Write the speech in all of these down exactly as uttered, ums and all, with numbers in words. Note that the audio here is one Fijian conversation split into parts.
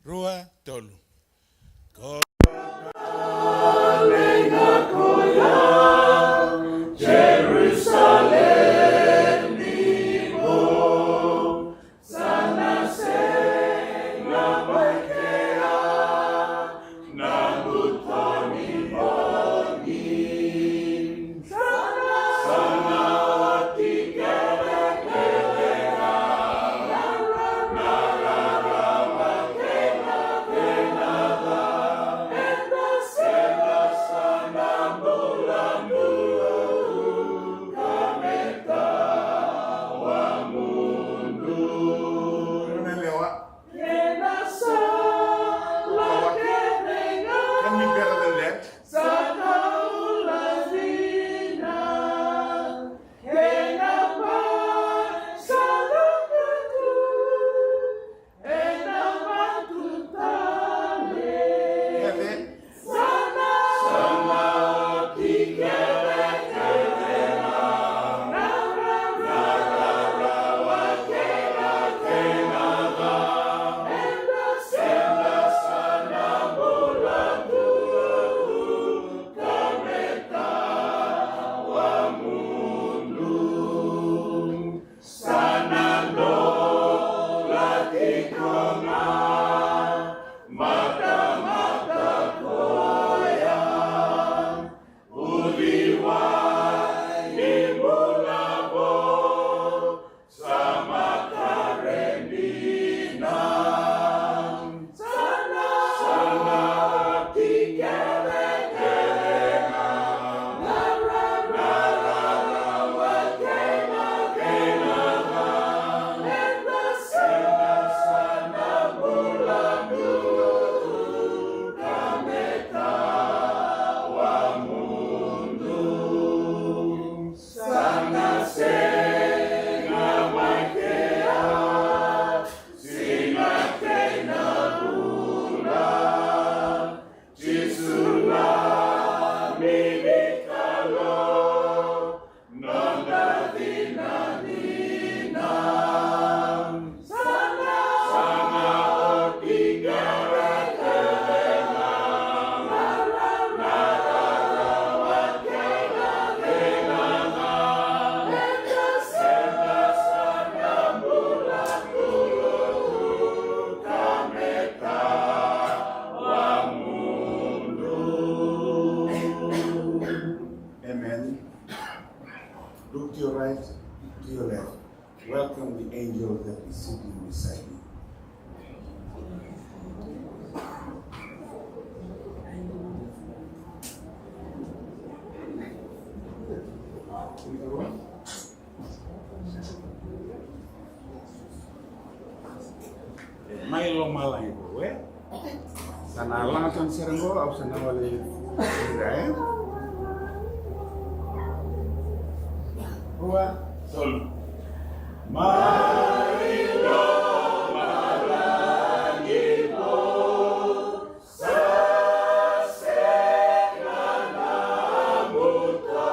Rua, tolu. Ko Can be better than that. Amen. Look to your right, to your left. Welcome the angel that is sitting beside you. Mai lomalagi qo, e? Sa na laga tu na sere qo, au sa na wale ira, e? Rua, tolu. Mai lomalagi qo, sa sega na mutor.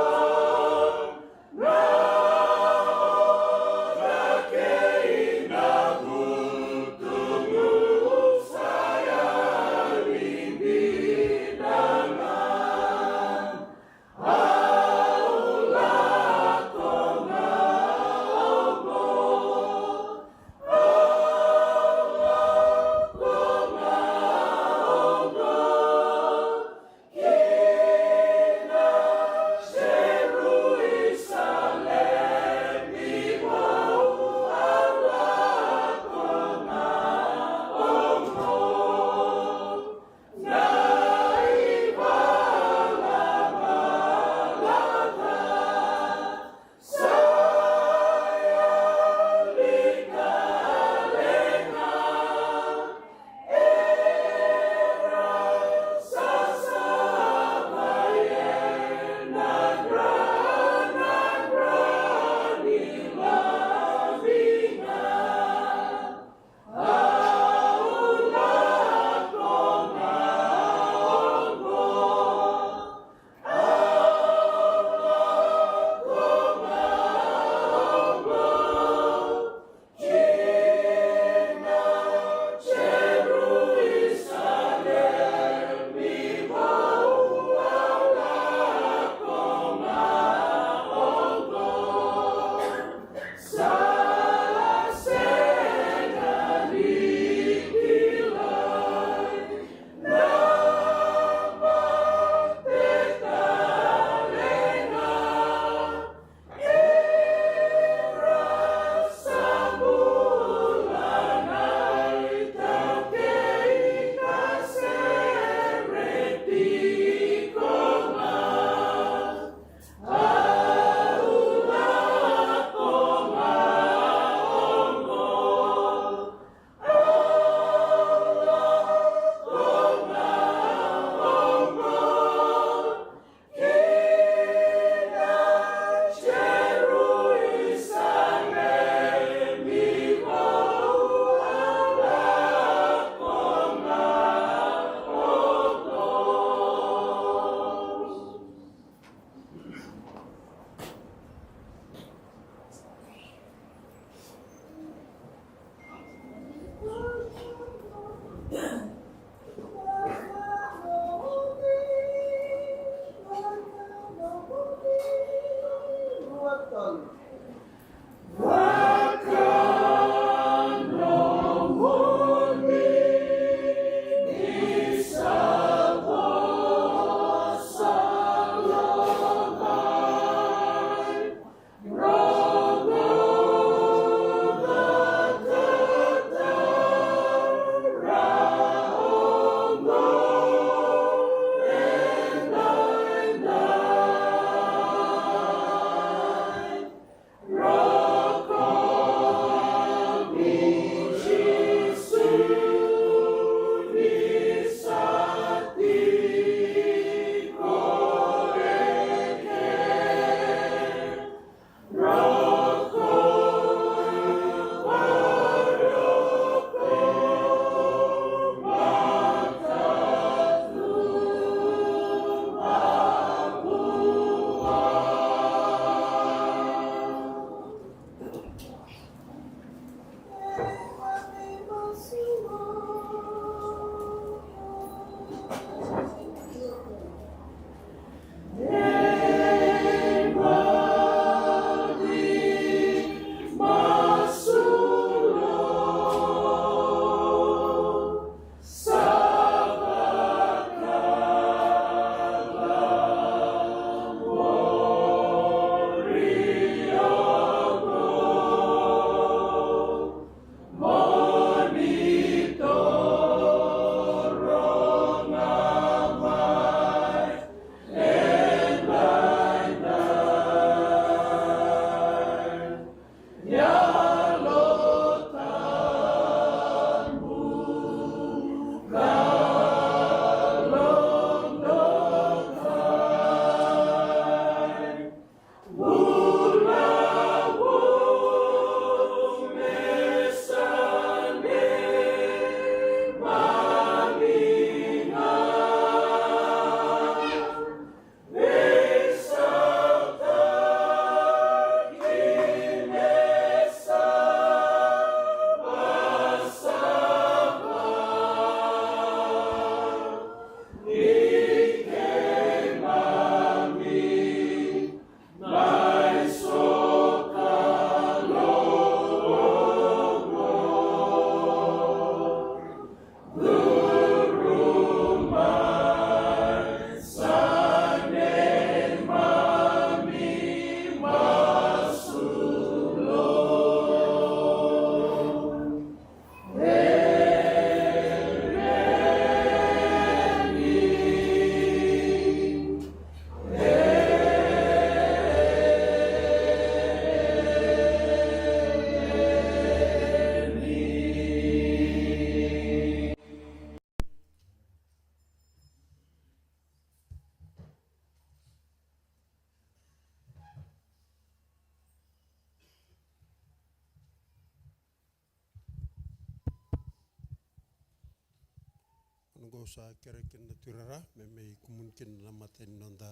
Oqo sa kerei kina na Tui Rara me mai kumuni kina na mata ni noda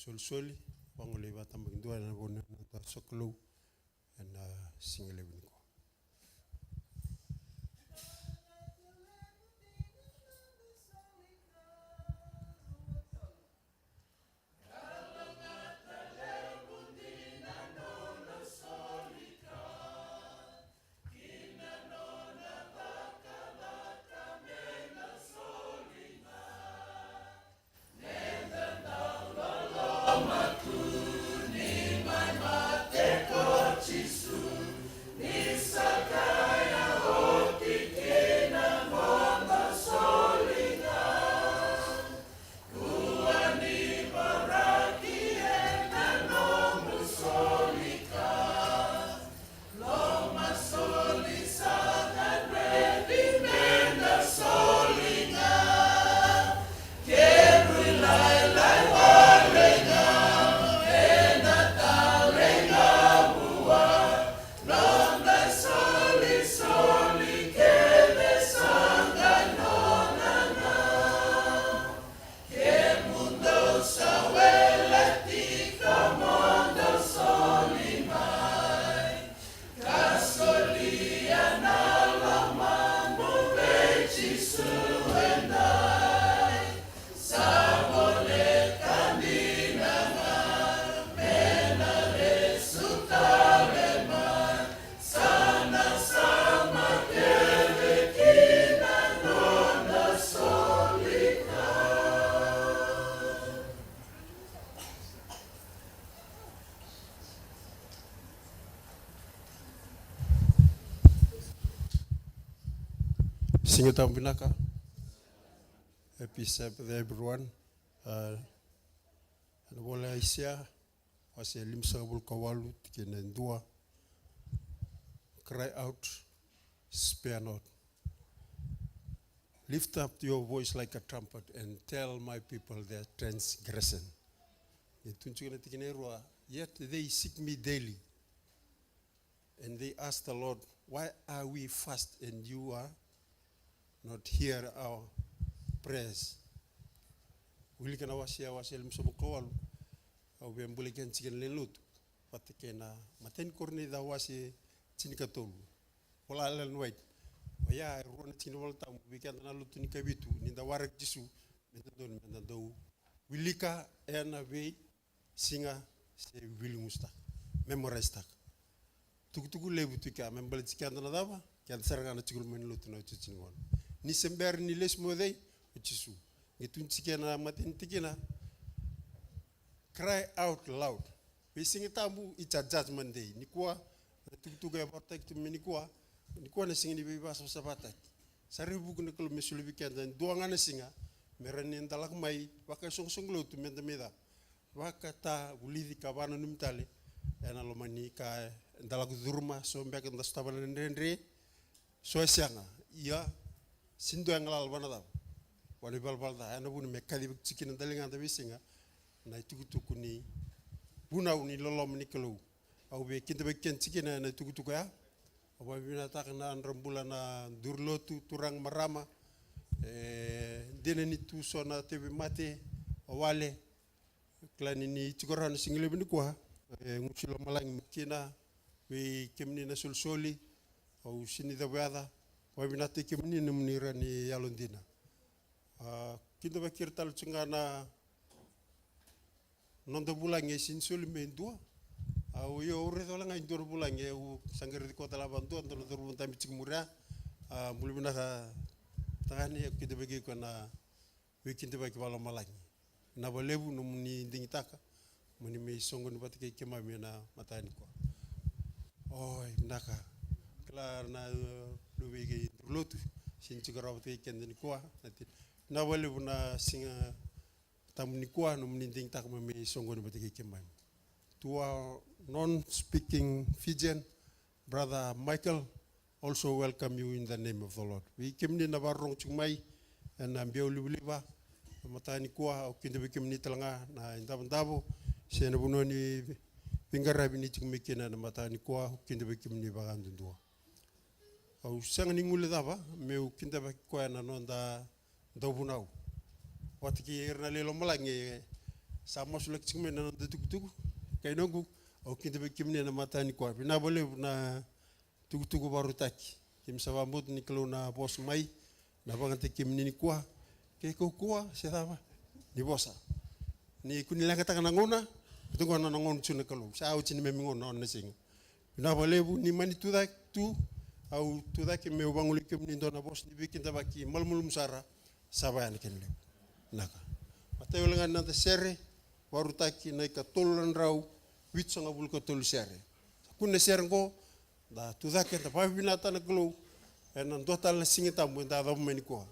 solisoli, vagolei vakatabakidua ena gauna ni noda sokalou ena siga levu nikua. Siga Tabu vinaka. Happy Sabbath, everyone. Uh, ena vola i Aisea, wase limasagavulu ka walu, tikina e dua. Cry out, spare not. Lift up your voice like a trumpet and tell my people their transgression. E tukuni tiko na tikina e rua, yet they seek me daily. And they ask the Lord, why are we fast and you are not hear our prayers? Wilika na wase, wase limasagavulu ka walu. Au via bula kina tiko na lewe ni lotu vata kei na matai ni Korinica wase tinikatolu. Vola Ellen White. Oya e rua na tikina Vola Tabu vei keda na lotu ni Kavitu, ni da waraki Jisu, me da donu me da dau wilika ena vei siga se viligusutaka, memorisetaka. Tukutuku levu tu kea me baleti keda na cava, keda sara ga na tiko mai na lotu na iotioti ni gauna. Ni se bera ni lesu mai o cei? O Jisu. Qai tukuni tiko na matai ni tikina, cry out loud. Vei Siga Tabu, it's a judgment day. Nikua, na tukutuku e vakarautaki tu mai nikua, nikua na siga ni veivasavasavataki. Sa rui vuki na Kalou me soli vei keda e dua ga na siga me rawa ni da lako mai vakaisoqosoqo lotu, me da mai ca vakatavulici ka vakananumi tale ena loma ni ka eda lako curuma. So beka da sotava na dredre, so e sega. Ia, sega ni dua e galala vua na cava? Vua na ivalavala ca. Ena vuna me kacivaki tiko kina na daligada vei siga na itukutuku ni vunau ni loloma ni Kalou. Au via kidavaki keda tiko kina ena itukutuku ya. Au vakavinavinakataka na nodra bula na duru lotu, turaga, marama. E dina ni tu so na tauvimate, au wale. Kila ni, ni tiko rawa na siga levu nikua, e gusu i lomalagi mai kina vei kemuni na solisoli. Au sega ni cavu yaca. Vakavinavinakataki kemuni nomuni rawa ni yalodina. A, kidavaki ira tale tiko ga na noda vulagi e sega ni soli mai e dua. Au, io, au raica wale ga e dua na vulagi, au sa qai raici koya tale vakadua, dua na cauravou dabe tiko muri ya. A, bula vinaka tagane, au kidavaki iko ena veikidavaki vakalomalagi. Vinaka vakalevu nomuni digitaka mo ni mai soqoni vata kei keimami ena mataka nikua. Oi, vinaka. Kila na, e, luve i duru lotu, sega ni tiko rawa vata kei keda nikua. Vinaka vakalevu na Siga Tabu nikua, nomuni digitaka mo ni mai soqoni vata kei keimami. To our non-speaking Fijian, Brother Michael, also welcome you in the name of the Lord. Vei kemuni na vakarorogo tiko mai ena biau livaliva na mataka nikua, au kidavaki kemuni tale ga na idavodavo se na vanua ni veiqaravi ni tiko mai kina ena mataka nikua, au kidavaki kemuni vakadudua. Au sega ni guilecava meu kidavaki koya na noda dauvunau vata kei ira na lewe i lomalagi e sa masulaki tiko mai na noda tukutuku. Kainaqu, au kidavaki kemuni ena mataka nikua. Vinaka vakalevu na tukutuku vakarautaki. Keimami sa vakabauta ni Kalou na vosa mai, na vakayagataki kemuni nikua. Ke kaukauwa se cava, ni vosa. Ni ko ni leqataka na gauna, baleta qo na nona gauna tiko na Kalou. Sa oti neimami gauna, nona siga. Vinaka vakalevu ni mani tucake tu, au tucake meu vagolei kemuni e dua na vosa ni veikidavaki malumalumu sara, sa vaya na kena levu. Vinaka. Matai wale ga na noda sere, vakarautaki na ikatolu na drau vitusagavulu ka tolu sere. Sa kune na sere qo, da tucake, da vakavinavinakataka na Kalou ena dua tale na Siga Tabu eda yacova mai nikua.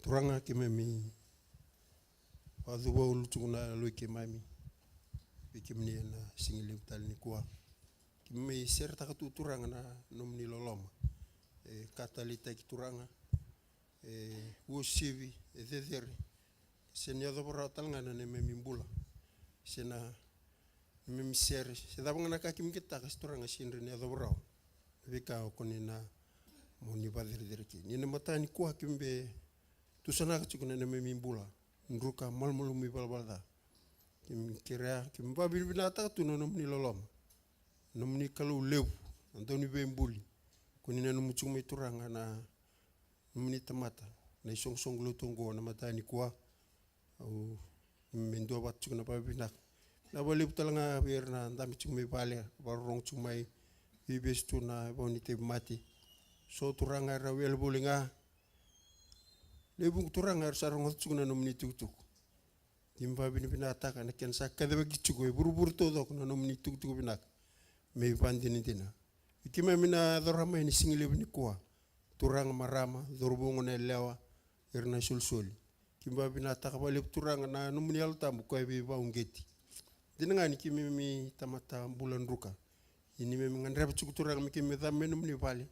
Turaga, keimami vakacuva ulu tiko na yaloi keimami vei kemuni ena siga levu tale nikua. Keimami seretaka tu, Turaga, na nomuni loloma. E ka taleitaki, Turaga, e uasivi, e cecere. Se ni yacova rawa tale ga na neimami bula, se na neimami sere, se cava ga na ka keimami kitaka, se Turaga, sega ni rawa ni yacova rawa na veika o kune na mo ni vakacerecerei kina. Ni na mataka nikua keimami tusanaka tiko na neimami bula, druka, malumalumu, ivalavala ca. Keimami kerea, keimami vakavinavinakataka tu na nomuni loloma, na nomuni Kalou levu, na Dauniveibuli. Ko ni nanuma tiko mai, Turaga, na nomuni tamata, na isoqosoqo lotu oqo na mataka nikua. Au me duavata tiko na vakavinaka. Vinaka vakalevu tale ga vei ira na dabe tiko mai vale, vakarorogo tiko mai, veivesu tu na vau ni tauvimate. So, Turaga, era wele voli ga. Levu, Turaga, era sa rogoca tiko na nomuni tukutuku. Keimami vakavinavinakataka na kena sa kacivaki tiko e vuravura taucoko na nomuni tukutuku vinaka me ivakadinadina. Vei keimami na yacora mai ena siga levu nikua, Turaga, marama, cauravou, goneyalewa, ira na isolisoli, keimami vakavinavinakataka vakalevu, Turaga, na nomuni Yalo Tabu, koya e veivakauqeti. Dina ga ni keimami tamata bula druka, ia ni keimami gadreva tiko, Turaga, me keimami cabe mai nomuni vale,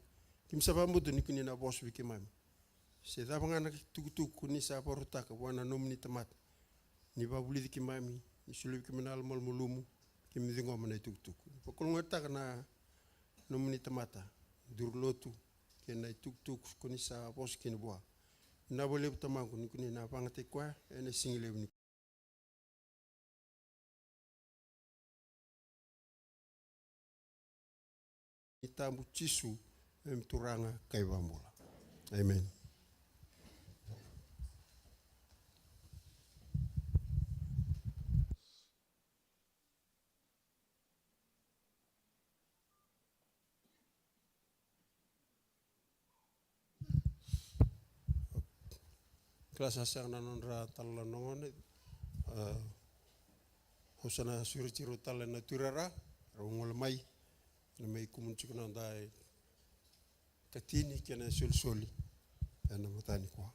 keimami sa vakabauta ni ko ni na vosa vei keimami. Se cava ga na itukutuku ko ni sa vakarautaka vua na nomuni tamata, ni vakavulici keimami, ni solia vei keimami na yalo malumalumu, keimami ciqoma na itukutuku. Vakalougatataka na nomuni tamata, duru lotu, kei na itukutuku ko ni sa vosa kina vua. Vinaka vakalevu, Tamaqu, ni ko ni na vakayagataki koya ena siga levu ni Ni tabu Jisu, em Turaga ka iVakabula. Amen. Kila sa sega na nodra talanoa na gone. A, au sa na sureti rau tale na tuirara, rau gole mai, na mai kumuni tiko na noda ikatini kei na isolisoli ena mataka nikua.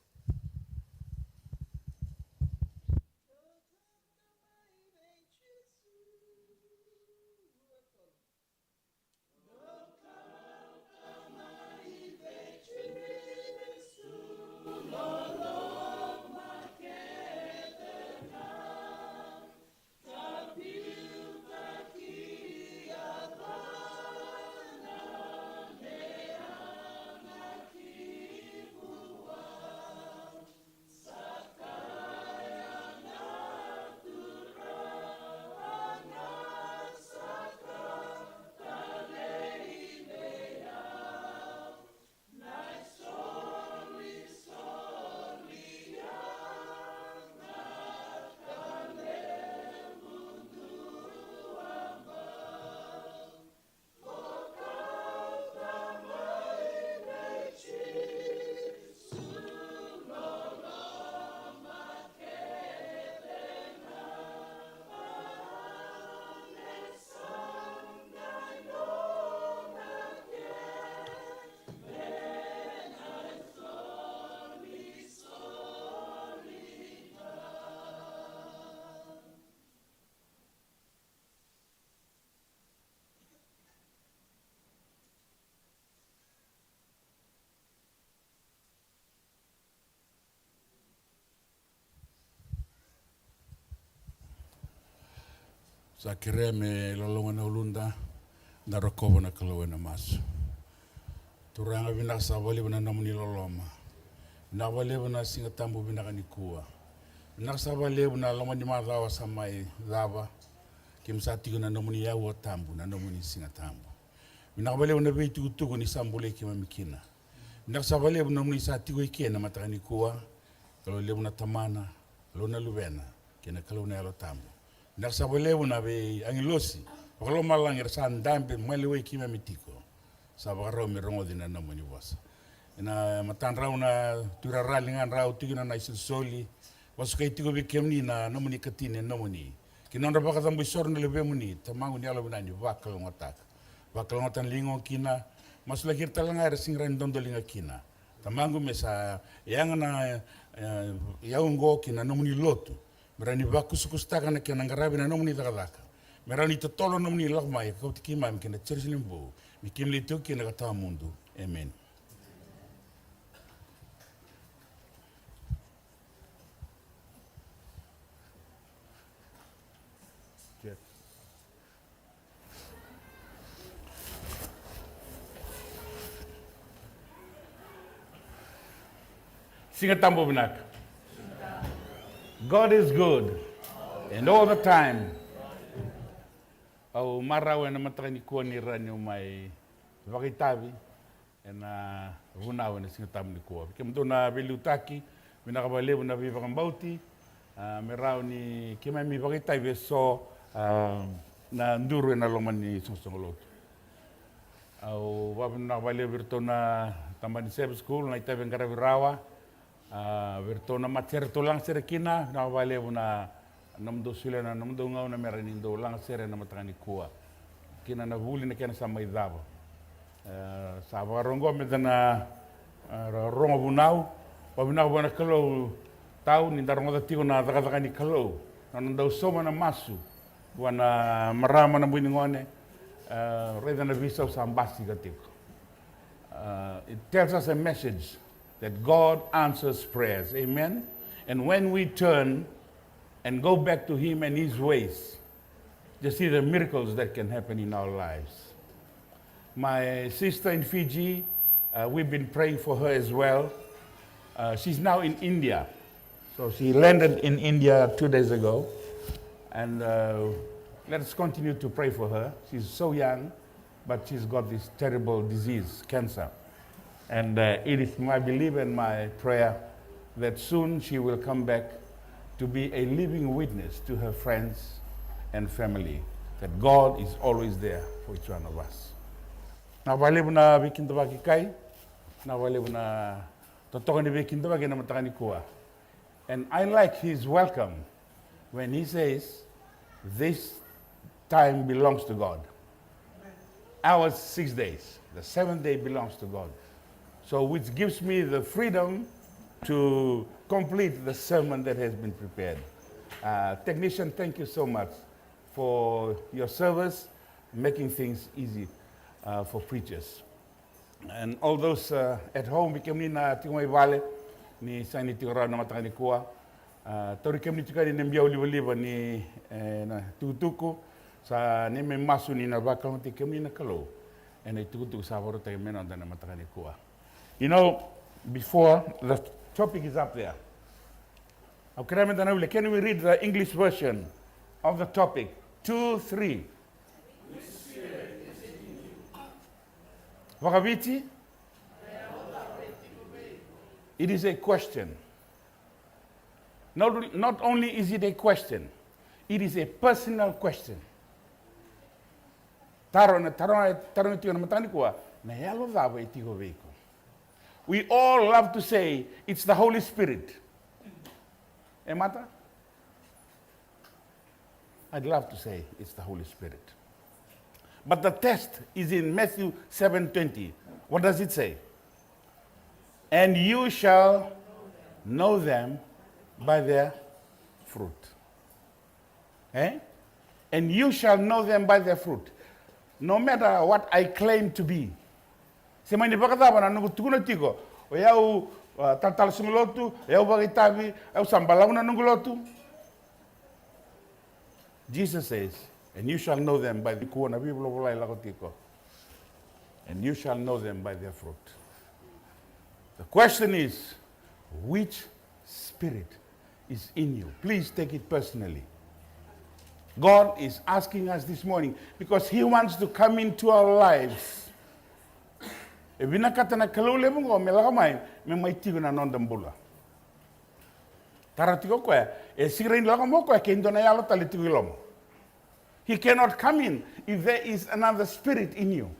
Sa kerea me loloma na uluda, da rokova na Kalou ena masu. Turaga, vinaka sa vakalevu na nomuni loloma. Vinaka vakalevu na Siga Tabu vinaka nikua. Vinaka sa vakalevu na loma ni macawa sa mai cava. Keimami sa tiko na nomuni aua tabu, na nomuni Siga Tabu. Vinaka vakalevu na veitukutuku ni sa bulai keimami kina. Vinaka sa vakalevu na nomuni sa tiko eke na mataka nikua. Kalou levu na Tamana, Kalou na Luvena, kei na Kalou na Yalo Tabu. Vinaka sa vakalevu na veiagilosi vakalomalagi era sa dabe maliwai keimami tiko. Sa vakarau me rogoci na nomuni vosa. Ena matadrau na tuirara, ligadrau tiko na isolisoli, vakasukai tiko vei kemuni na nomuni ikatini, na nomuni, kei na nodra vakacabo isoro na luvemuni. Tamaqu, ni yalovinaka, ni vakalougatataka. Vakalougatataka na liga kina, masulaki ira tale ga era sega ni rawa ni dodoliga kina. Tamaqu, me sa yaga na, e, iyau oqo kei na nomuni lotu, me rawa ni vakusakusataka na kena qaravi na nomuni cakacaka, me rawa ni totolo na nomuni lako mai ka kauti keimami ki na Jerusalemi vou, me keimami lai tiko kina ka tawamudu. Emeni. Siga Tabu vinaka. God is good, and all the time. Au marau ena mataka nikua ni rawa niu mai vakaitavi ena vunau ena Siga Tabu nikua. Vei kemudou na veiliutaki, vinaka vakalevu na veivakabauti. A, me rawa ni keimami vakaitavi eso, a, na duru ena loma ni soqosoqo lotu. Au vakavinavinaka vakalevu vei iratou na tabana ni Sabbath School na itavi e qaravi rawa. A, vei iratou na matasere ratou lagasere kina, vinaka vakalevu na nomudou solia na nomudou gauna me rawa ni dou lagasere ena mataka nikua. Kina na vuli na kena sa mai cava. E, sa vakarogo meda na, e, ro-, rogo vunau. Vakavinavinaka vua na Kalou tau ni da rogoca tiko na cakacaka ni Kalou. Na noda dau sauma na masu vua na marama na bui ni gone. E, raica na veisau sa basika tiko. Uh, it tells us a message that God answers prayers. Amen. And when we turn and go back to Him and His ways, you see the miracles that can happen in our lives. My sister in Fiji, uh, we've been praying for her as well. Uh, she's now in India. So she landed in India two days ago. And, uh, let us continue to pray for her. She's so young, but she's got this terrible disease, cancer. And, uh, it is my belief and my prayer that soon she will come back to be a living witness to her friends and family, that God is always there for each one of us. Vinaka vakalevu na veikidavaki, kai. Vinaka vakalevu na totoka ni veikidavaki ena mataka nikua. And I like his welcome when he says, "This time belongs to God." Ours, six days. The seventh day belongs to God. So, which gives me the freedom to complete the sermon that has been prepared. Uh, technician, thank you so much for your service, making things easy, uh, for preachers. And all those, uh, at home, vei kemuni na tiko mai vale, ni sega ni tiko rawa na mataka nikua. Uh, tauri kemuni tiko yani na biau livaliva ni, eh, na tukutuku. Sa neimami masu ni na vakalougatataki kemuni na Kalou ena itukutuku sa vakarautaki me noda na mataka nikua. You know, before the topic is up there, au kerea meda na wili. Can we read the English version of the topic? Two, three. Vakaviti? It is a question. Not, not only is it a question, it is a personal question. Taro na, taro na, taro na tiko na mataka nikua, na yalo cava e tiko vei iko? We all love to say it's the Holy Spirit. E mata? I'd love to say it's the Holy Spirit. But the test is in Matthew seven twenty. What does it say? "And you shall know them by their fruit." Eh? "And you shall know them by their fruit." No matter what I claim to be. Se mani vakacava na noqu tukuna tiko, o yau, ah, talatala soqo lotu, o yau vakaitavi, o yau sa balavu na noqu lotu. Jesus says, "And you shall know them by the," kua na veivolavolai lako tiko. "And you shall know them by their fruit." The question is, which spirit is in you? Please take it personally. God is asking us this morning because He wants to come into our lives. E vinakata na Kalou levu oqo me lako mai, me mai tiko na noda bula. Tara tiko o koya, e sega ni lako mai o koya ke dua na yalo tale tiko i loma. He cannot come in if there is another spirit in you.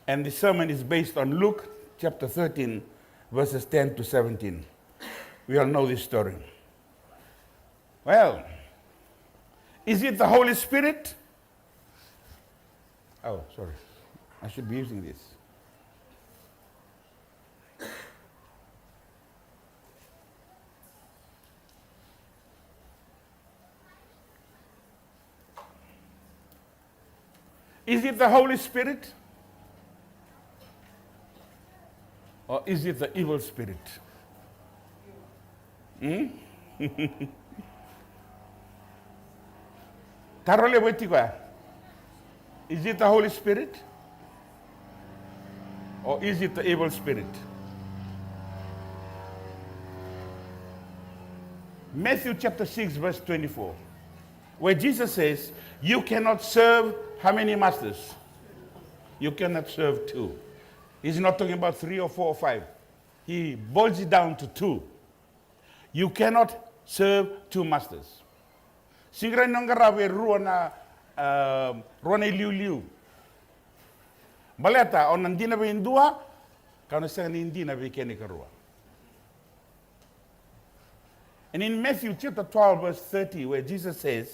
And the sermon is based on Luke chapter thirteen, verses ten to seventeen. We all know this story. Well, is it the Holy Spirit? Oh, sorry. I should be using this. Is it the Holy Spirit? Or is it the evil spirit? Hmm? Taro levu e tiko ya. Is it the Holy Spirit? Or is it the evil spirit? Matthew chapter six, verse twenty-four, where Jesus says, "You cannot serve how many masters?" You cannot serve two. He's not talking about three or four or five. He boils it down to two. You cannot serve two masters. Sega ni rawa ni o qarava e rua na, ah, rua na iliuliu. Baleta o na dina vei dua, ka o na sega ni dina vei kena ikarua. And in Matthew chapter twelve, verse thirty, where Jesus says,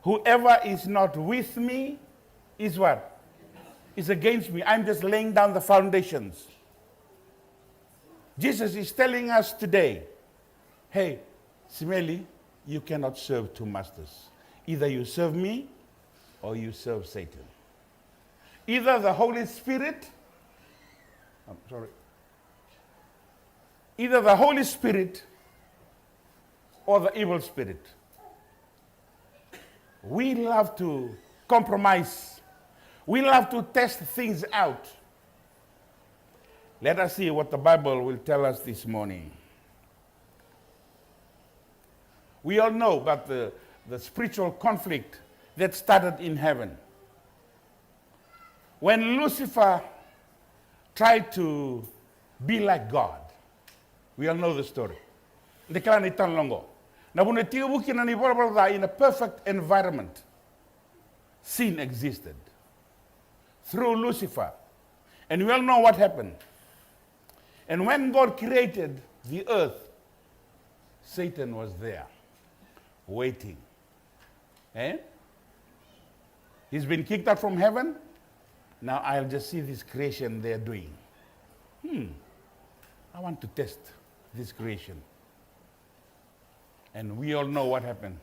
"Whoever is not with me is what? Is against me. I'm just laying down the foundations." Jesus is telling us today, "Hey, Simeli, you cannot serve two masters. Either you serve me or you serve Satan." Either the Holy Spirit, I'm sorry, either the Holy Spirit or the evil spirit. We love to compromise. We love to test things out. Let us see what the Bible will tell us this morning. We all know about the, the spiritual conflict that started in heaven. When Lucifer tried to be like God, we all know the story. Da kila na italanoa qo. Na vanua e tekivu kina na ivalavala ca, in a perfect environment, sin existed through Lucifer. And we all know what happened. And when God created the earth, Satan was there, waiting. Eh? He's been kicked out from heaven. Now I'll just see this creation they're doing. Hmm. I want to test this creation. And we all know what happened.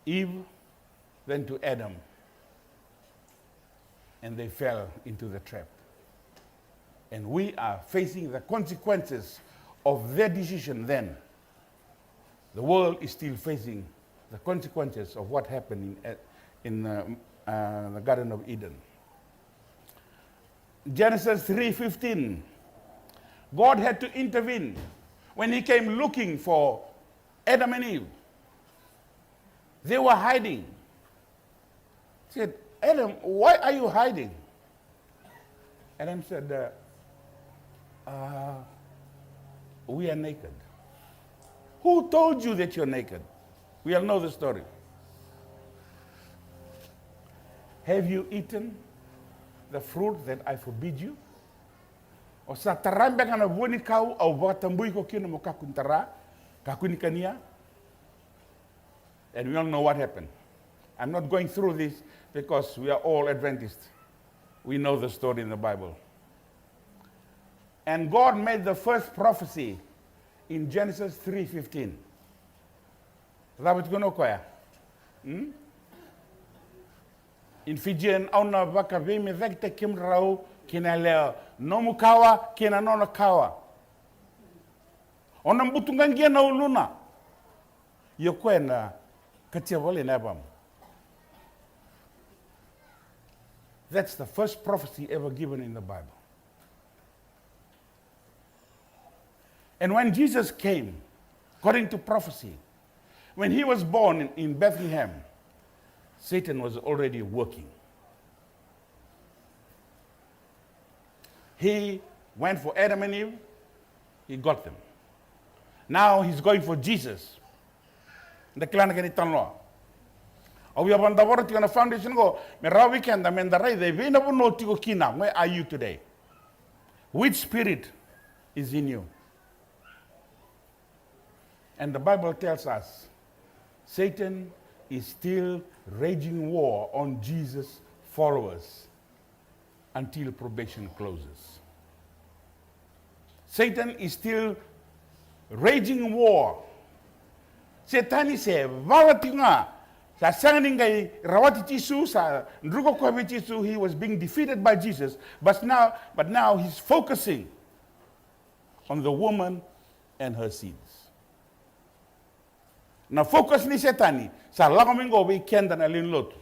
Eve went to Adam, and they fell into the trap. And we are facing the consequences of their decision then. The world is still facing the consequences of what happened in, in, uh, uh, the Garden of Eden. Genesis three fifteen, God had to intervene when he came looking for Adam and Eve. They were hiding. He said, "Adam, why are you hiding?" Adam said, uh, uh, "We are naked." "Who told you that you're naked?" We all know the story. "Have you eaten the fruit that I forbid you?" O sa tara beka na vuanikau au vakatabui iko kina mo kakua ni tara, kakua ni kania? And we all know what happened. I'm not going through this because we are all Adventists. We know the story in the Bible. And God made the first prophecy in Genesis three fifteen. Cava e tukuna o koya? Hmm? In Fijian, "Au na vakaveimecakitaki kemudrau kei na yalewa, nomu kawa kei na nona kawa. O na butuqaqia na uluna, ia o koya ena katia volai na yavamu." That's the first prophecy ever given in the Bible. And when Jesus came, according to prophecy, when he was born in, in Bethlehem, Satan was already working. He went for Adam and Eve, he got them. Now he's going for Jesus. Da kila na kena italanoa. Au via vakadavora tiko na foundation qo, me rawa vei keda meda raica e vei na vanua o tiko kina. Where are you today? Which spirit is in you? And the Bible tells us Satan is still raging war on Jesus' followers. until probation closes. Satan is still raging war. Setani se vala tiko ga. Sa sega ni qai rawati Jisu, sa druka koya vei Jisu, he was being defeated by Jesus. But now, but now he's focusing on the woman and her seeds. Na focus ni Setani sa lako mai qo vei keda na lewe ni lotu.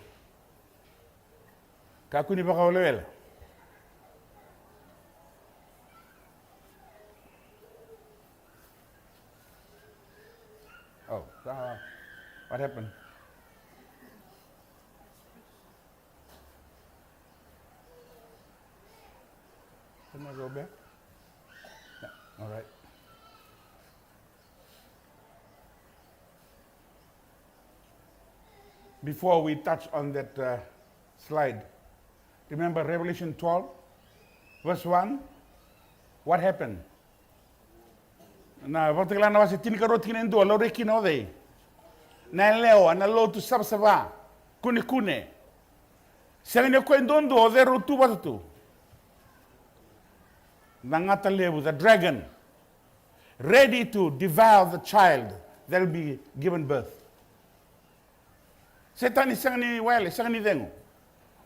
Kakua ni vakawelewele. Oh, uh, what happened? Can I go back? Yeah, all right. Before we touch on that, uh, slide, remember Revelation twelve, verse one? What happened? Na Vakatakila na wase tinikarua, tikina e dua, laurai kina o cei? Na yalewa, na lotu savasava, kunekune. Sega ni o koya duadua, o cei rau tu vata tu? Na gata levu, the dragon, ready to devour the child that will be given birth. Setani sega ni wele, sega ni cegu.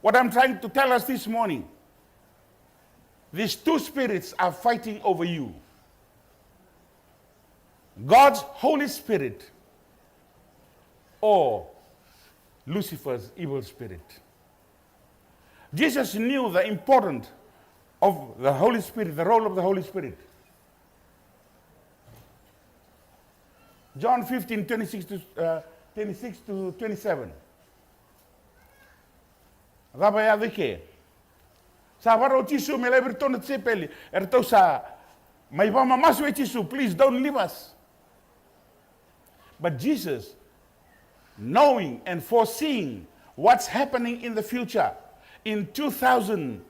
What I'm trying to tell us this morning, these two spirits are fighting over you. God's Holy Spirit or Lucifer's evil spirit. Jesus knew the importance of the Holy Spirit, the role of the Holy Spirit. John fifteen, twenty-six to, uh, twenty-six to twenty-seven. Cava e yaco i ke? Sa varau Jisu me laivi iratou na tisaipeli. Eratou sa mai vakamamasu vei Jisu, "Please don't leave us." But Jesus, knowing and foreseeing what's happening in the future, in two thousand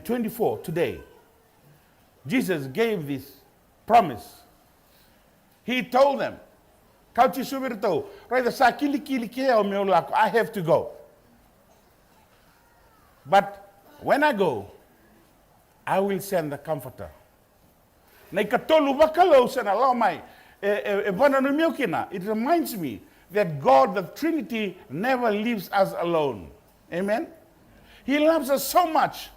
twenty-four today, Jesus gave this promise. He told them, kaya o Jisu vei iratou, "Raica, sa kilikili kei au meu lako, I have to go. But when I go, I will send the Comforter." Na ikatolu vakalou sa na lako mai, e, e, e vakananumi au kina. It reminds me that God, the Trinity, never leaves us alone. Amen? He loves us so much.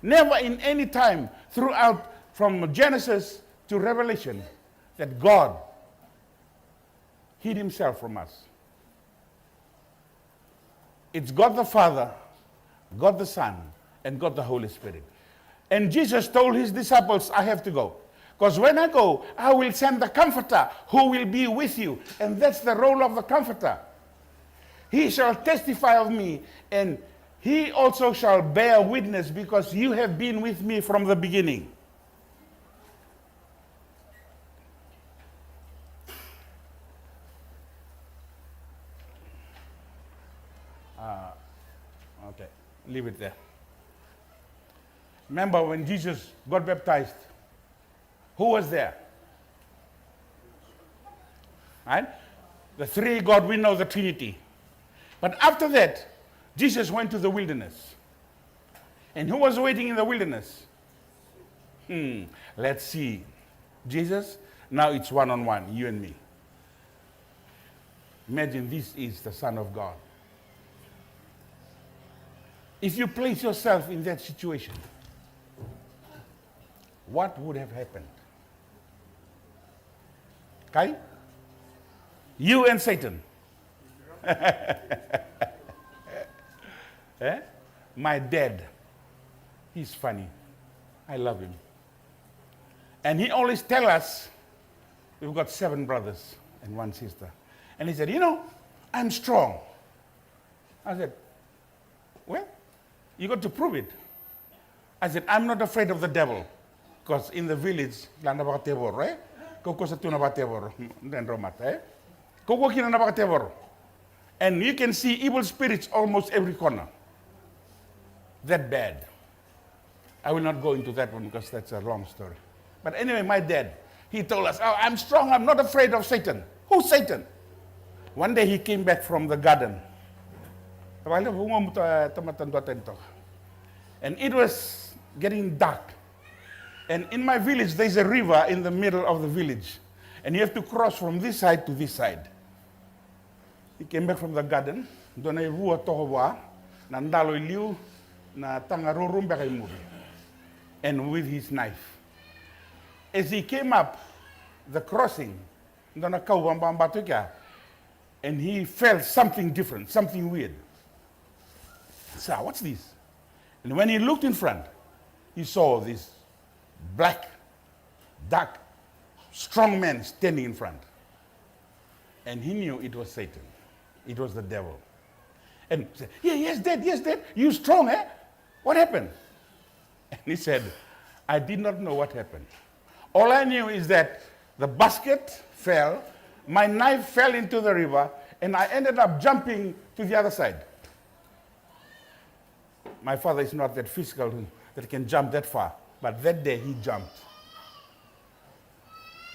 Never in any time throughout from Genesis to Revelation that God hid himself from us. It's God the Father, God the Son, and God the Holy Spirit. And Jesus told his disciples, "I have to go. Because when I go, I will send the Comforter who will be with you." And that's the role of the Comforter. "He shall testify of me, and he also shall bear witness, because you have been with me from the beginning." Ah, okay. Leave it there. Remember when Jesus got baptized, who was there? Right? The three God, we know the Trinity. But after that, Jesus went to the wilderness. And who was waiting in the wilderness? Hmm. Let's see. Jesus, now it's one on one, you and me. Imagine this is the Son of God. If you place yourself in that situation, what would have happened? Kai? You and Satan. Eh? My dad, he's funny. I love him. And he always tell us, we've got seven brothers and one sister. And he said, "You know, I'm strong." I said, "Well, you got to prove it." I said, "I'm not afraid of the devil." Because in the village, la na vakatevoro, eh? Ko kosa tu na vakatevoro. Dendro mata, eh? Ko ko kina na vakatevoro. And you can see evil spirits almost every corner. That bad. I will not go into that one because that's a long story. But anyway, my dad, he told us, "Oh, I'm strong, I'm not afraid of Satan." Who's Satan? One day he came back from the garden. Vale, vungo muta tamata dua tani toka. And it was getting dark. And in my village, there's a river in the middle of the village. And you have to cross from this side to this side. He came back from the garden. Dua na ivua toka vua, na dalo i liu, na taga ruru beka i muri. And with his knife. As he came up the crossing, dua na kau vababa tu kea, and he felt something different, something weird. So, what's this? And when he looked in front, he saw this black, dark, strong man standing in front. And he knew it was Satan. It was the devil. And he said, "Yeah, yes, Dad, yes, Dad. You strong, eh? What happened?" And he said, "I did not know what happened. All I knew is that the basket fell, my knife fell into the river, and I ended up jumping to the other side." My father is not that physical that can jump that far, but that day he jumped.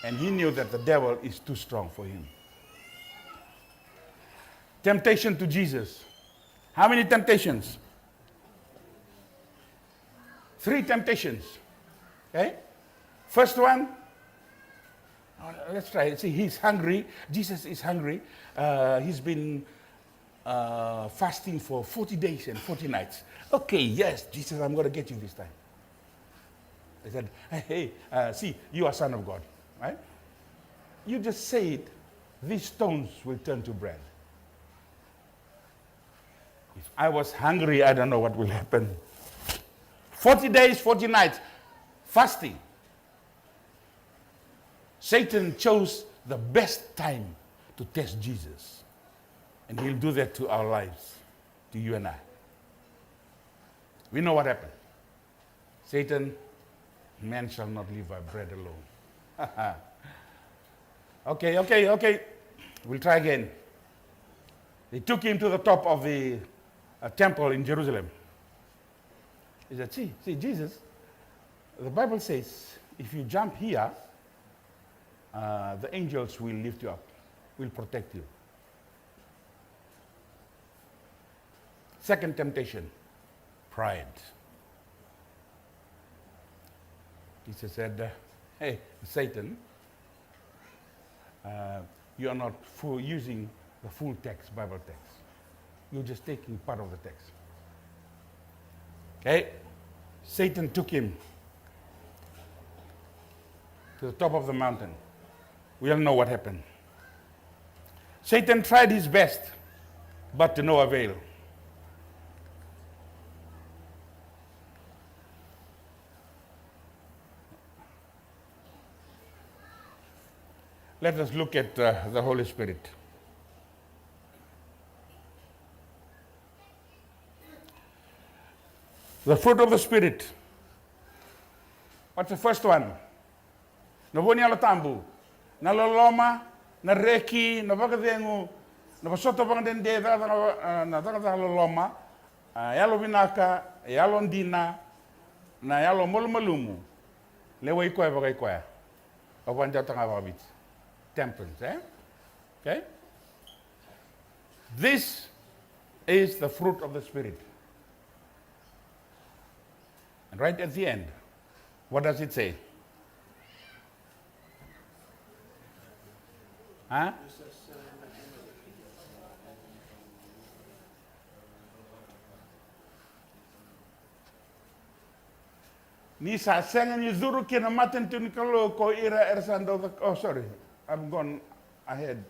And he knew that the devil is too strong for him. Temptation to Jesus. How many temptations? Three temptations. Okay? First one, uh, let's try it. See, he's hungry. Jesus is hungry. Uh, he's been uh, fasting for forty days and forty nights. "Okay, yes, Jesus, I'm going to get you this time." They said, "Hey, hey, uh, see, you are Son of God, right? You just say it, these stones will turn to bread." If I was hungry, I don't know what will happen. Forty days, forty nights, fasting. Satan chose the best time to test Jesus. And he'll do that to our lives, to you and I. We know what happened. Satan, "Man shall not live by bread alone." Okay, okay, okay. We'll try again. They took him to the top of the uh, temple in Jerusalem. He said, "See, see, Jesus, the Bible says if you jump here, uh, the angels will lift you up, will protect you." Second temptation, pride. Jesus said, uh, "Hey, Satan, uh, you are not full, using the full text, Bible text. You're just taking part of the text." Okay? Satan took him to the top of the mountain. We all know what happened. Satan tried his best, but to no avail. Let us look at uh, the Holy Spirit. The fruit of the Spirit. What's the first one? Na vua ni Yalo Tabu. Na loloma, na reki, na vakacegu, na vosota vakadede, cakacaka, na cakacaka loloma, a, yalo vinaka, yalo dina, na yalo malumalumu, lewai koya vakaikoya. Au vakadewataka ga vakaviti. Temperance, eh? Okay? This is the fruit of the Spirit. And right at the end, what does it say? Huh? Ni sa sega ni curu ki na matanitu ni Kalou ko ira era sa dau caka, oh, sorry, I'm gone ahead.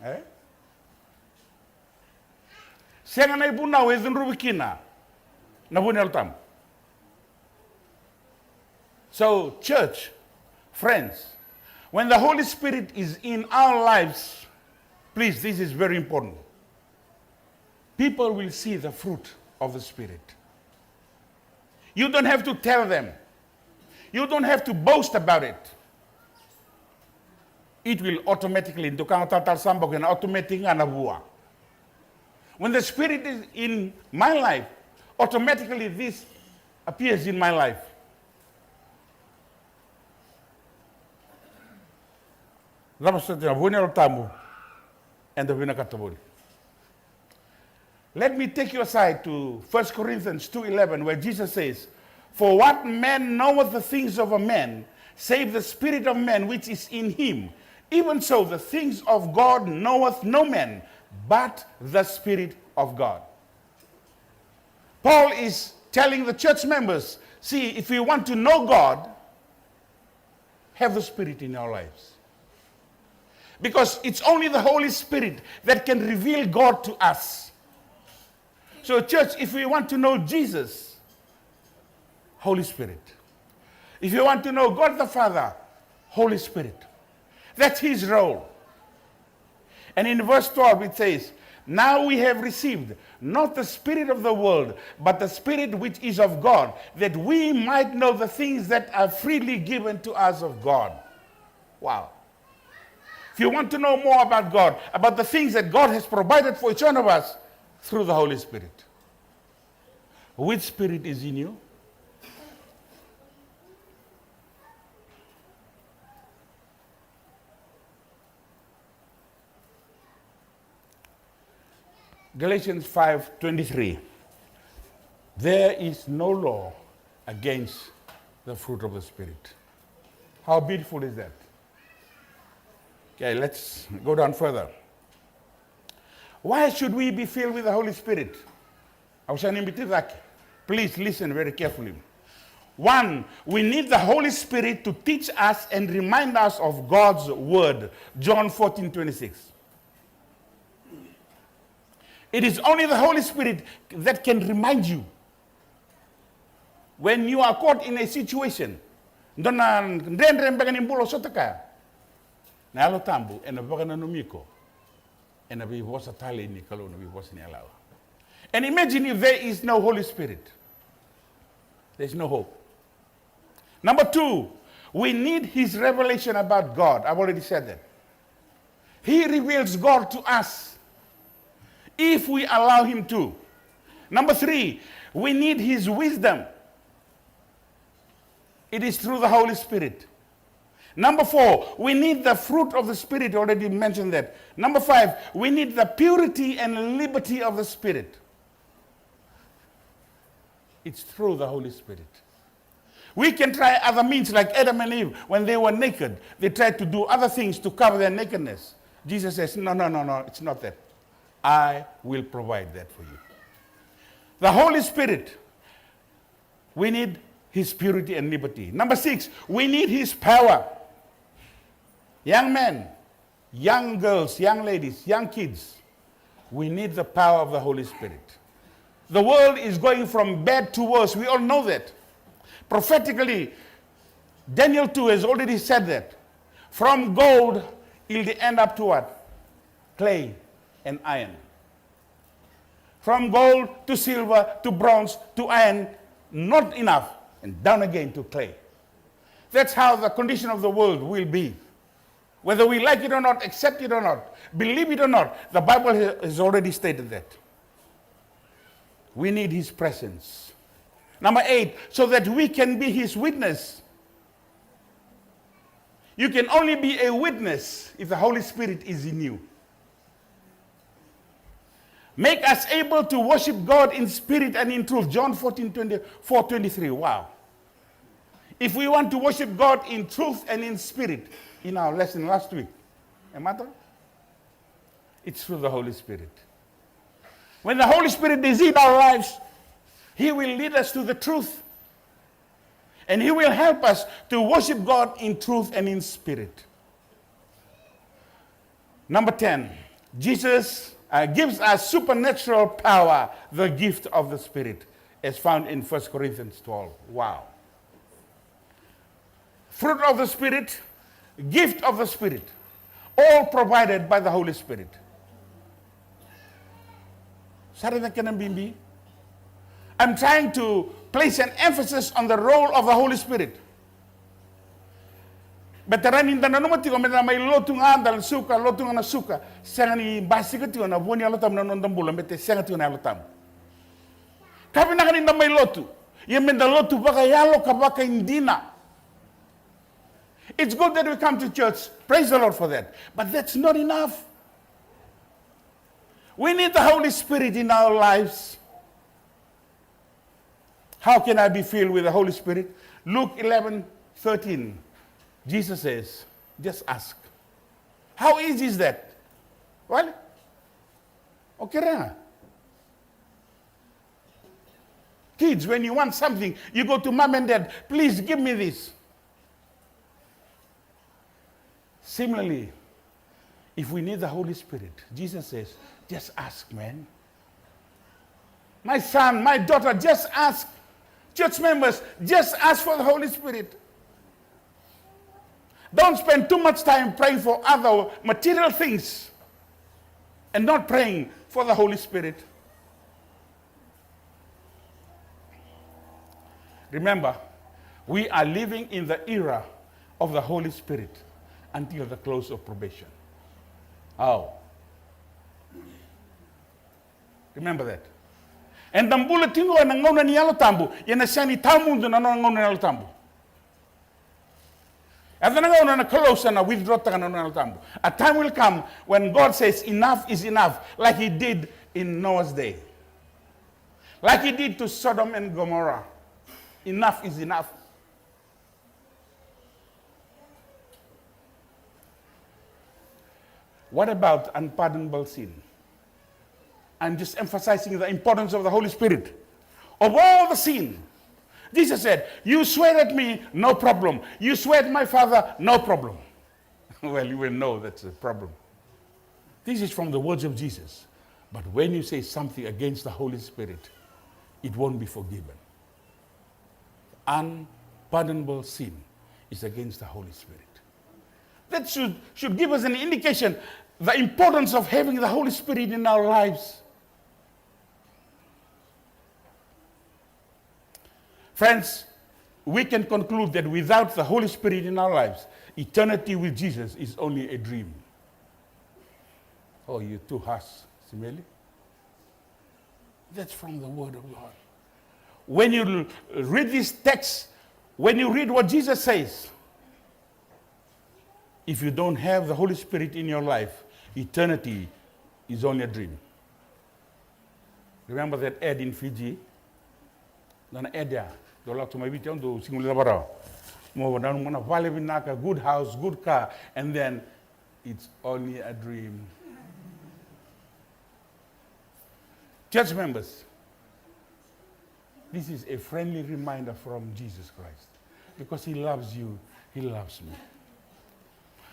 Eh? Sega na ivunau e cudruvi kina na vua ni Yalo Tabu. So, church, friends, when the Holy Spirit is in our lives, please, this is very important. People will see the fruit of the Spirit. You don't have to tell them. You don't have to boast about it. It will automatically, dau ka ga talatala sa bau kina automatic ga na vua. When the Spirit is in my life, automatically this appears in my life. Cava soti na vua ni Yalo Tabu eda vinakata voli. Let me take you aside to First Corinthians two eleven, where Jesus says, "For what man knoweth the things of a man, save the spirit of man which is in him? Even so, the things of God knoweth no man, but the Spirit of God." Paul is telling the church members, see, if we want to know God, have the Spirit in our lives. Because it's only the Holy Spirit that can reveal God to us. So, church, if we want to know Jesus, Holy Spirit. If you want to know God the Father, Holy Spirit. That's his role. And in verse twelve it says, "Now we have received not the spirit of the world, but the Spirit which is of God, that we might know the things that are freely given to us of God." Wow. If you want to know more about God, about the things that God has provided for each one of us, through the Holy Spirit. Which spirit is in you? Galatians five twenty-three. There is no law against the fruit of the Spirit. How beautiful is that? Okay, let's go down further. Why should we be filled with the Holy Spirit? Au sa ni biuta cake. Please listen very carefully. One, we need the Holy Spirit to teach us and remind us of God's word. John fourteen twenty-six. It is only the Holy Spirit that can remind you. When you are caught in a situation, dua na dredre beka ni bula o sota kaya, na Yalo Tabu ena vakananumi iko ena veivosa talei ni Kalou, na veivosa ni yalawa. And imagine if there is no Holy Spirit, there is no hope. Number two, we need his revelation about God. I've already said that. He reveals God to us if we allow him to. Number three, we need his wisdom. It is through the Holy Spirit. Number four, we need the fruit of the Spirit. Already mentioned that. Number five, we need the purity and liberty of the Spirit. It's through the Holy Spirit. We can try other means, like Adam and Eve, when they were naked, they tried to do other things to cover their nakedness. Jesus says, "No, no, no, no, it's not that. I will provide that for you." The Holy Spirit, we need his purity and liberty. Number six, we need his power. Young men, young girls, young ladies, young kids, we need the power of the Holy Spirit. The world is going from bad to worse. We all know that. Prophetically, Daniel two has already said that. From gold, it'll end up to what? Clay and iron. From gold to silver to bronze to iron, not enough, and down again to clay. That's how the condition of the world will be. Whether we like it or not, accept it or not, believe it or not, the Bible ha-, has already stated that. We need his presence. Number eight, so that we can be his witness. You can only be a witness if the Holy Spirit is in you. Make us able to worship God in spirit and in truth. John fourteen twenty-four twenty-three. Wow. If we want to worship God in truth and in spirit, in our lesson last week, e mata? It's through the Holy Spirit. When the Holy Spirit is in our lives, he will lead us to the truth. And he will help us to worship God in truth and in spirit. Number ten, Jesus, uh, gives us supernatural power, the gift of the Spirit, as found in First Corinthians twelve. Wow. Fruit of the Spirit, gift of the Spirit, all provided by the Holy Spirit. Sa raica na kena bibi? I'm trying to place an emphasis on the role of the Holy Spirit. Baleta ni da nanuma tiko me da mai lotu ga, da suka, lotu ga na suka, sega ni basika tiko na vua ni Yalo Tabu na noda bula, baleta sega tiko na Yalo Tabu. Ka vinaka ni da mai lotu, ia me da lotu vakayalo ka vakaidina. It's good that we come to church. Praise the Lord for that. But that's not enough. We need the Holy Spirit in our lives. How can I be filled with the Holy Spirit? Luke eleven thirteen, Jesus says, "Just ask." How easy is that? Well, okay, ra. Kids, when you want something, you go to mom and dad, "Please give me this." Similarly, if we need the Holy Spirit, Jesus says, "Just ask, man." My son, my daughter, just ask. Church members, just ask for the Holy Spirit. Don't spend too much time praying for other material things and not praying for the Holy Spirit. Remember, we are living in the era of the Holy Spirit until the close of probation. How? Remember that. Eda bula tiko ena gauna ni Yalo Tabu, ia na sega ni tawamudu na nona gauna ni Yalo Tabu. Yaco na gauna na Kalou sa na withdraw-taka na nona Yalo Tabu. A time will come when God says, "Enough is enough," like he did in Noah's day. Like he did to Sodom and Gomorrah. Enough is enough. What about unpardonable sin? I'm just emphasizing the importance of the Holy Spirit. Of all the sin, Jesus said, "You swear at me, no problem. You swear at my Father, no problem." Well, you will know that's a problem. This is from the words of Jesus. But when you say something against the Holy Spirit, it won't be forgiven. Unpardonable sin is against the Holy Spirit. That should, should give us an indication the importance of having the Holy Spirit in our lives. Friends, we can conclude that without the Holy Spirit in our lives, eternity with Jesus is only a dream. Oh, you too harsh, Simeli. That's from the Word of God. When you l-, read this text, when you read what Jesus says, if you don't have the Holy Spirit in your life, eternity is only a dream. Remember that ad in Fiji? Na, na ad ya, dou lako tu mai Viti, au dau sega ni lava rawa. Mo nanuma na vale vinaka, good house, good car, and then it's only a dream. Church members, this is a friendly reminder from Jesus Christ. Because he loves you, he loves me.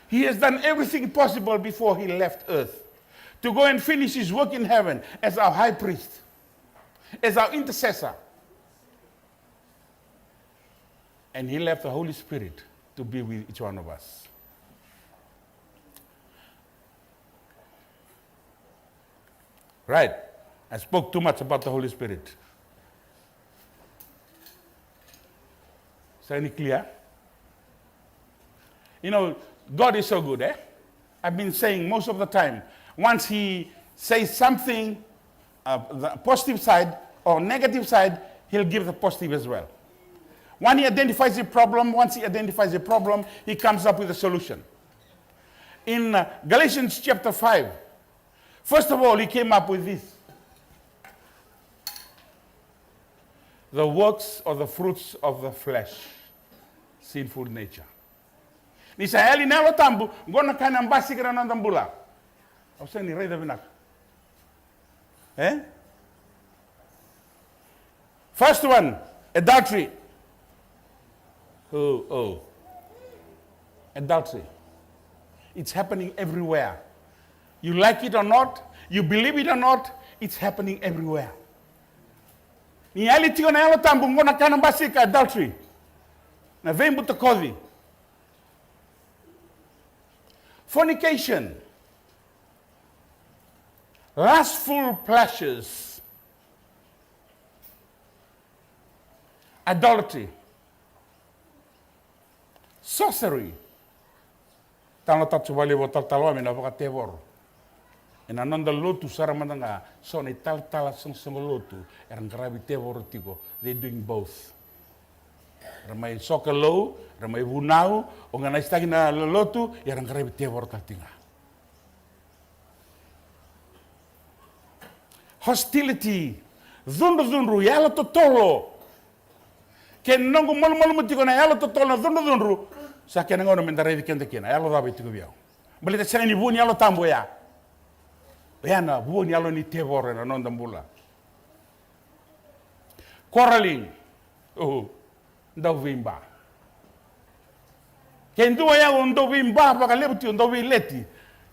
He has done everything possible before he left earth to go and finish his work in heaven as our high priest, as our intercessor. And he left the Holy Spirit to be with each one of us. Right. I spoke too much about the Holy Spirit. Is any clear? You know, God is so good, eh? I've been saying most of the time, once he says something, uh, the positive side or negative side, he'll give the positive as well. When he identifies a problem, once he identifies a problem, he comes up with a solution. In, uh, Galatians chapter five, first of all, he came up with this. The works or the fruits of the flesh, sinful nature. Ni sa yali na Yalo Tabu, qo na ka na basika na noda bula. Au sega ni raica vinaka. Eh? First one, adultery. Oh, oh. Adultery. It's happening everywhere. You like it or not, you believe it or not, it's happening everywhere. Ni yali tiko na Yalo Tabu, qo na ka na basika, adultery. Na veibutakoci. Fornication. Lustful pleasures. Idolatry. Sorcery. Talanoataka tiko vakalevu o talatala Wame na vakatevoro. Ena noda lotu sara mada ga, so na italatala soqosoqo lotu era qaravi tevoro tiko. They doing both. Era mai sokalou, era mai vunau, o ganasitaki na lotu, ia era qaravi tevoro tale tiko ga. Hostility, cudrucudru, yalo totolo. Ke noqu malumalumu tiko na yalo totolo, na cudrucudru, sa kena gauna me da raici keda kina, yalo cava e tiko vei au? Baleta sega ni vua ni Yalo Tabu oya. Oya na vua ni yalo ni tevoro ena noda bula. Quarreling. Oh, dau veiba. Ke dua ya o dau veiba vakalevu tiko, dau veileti,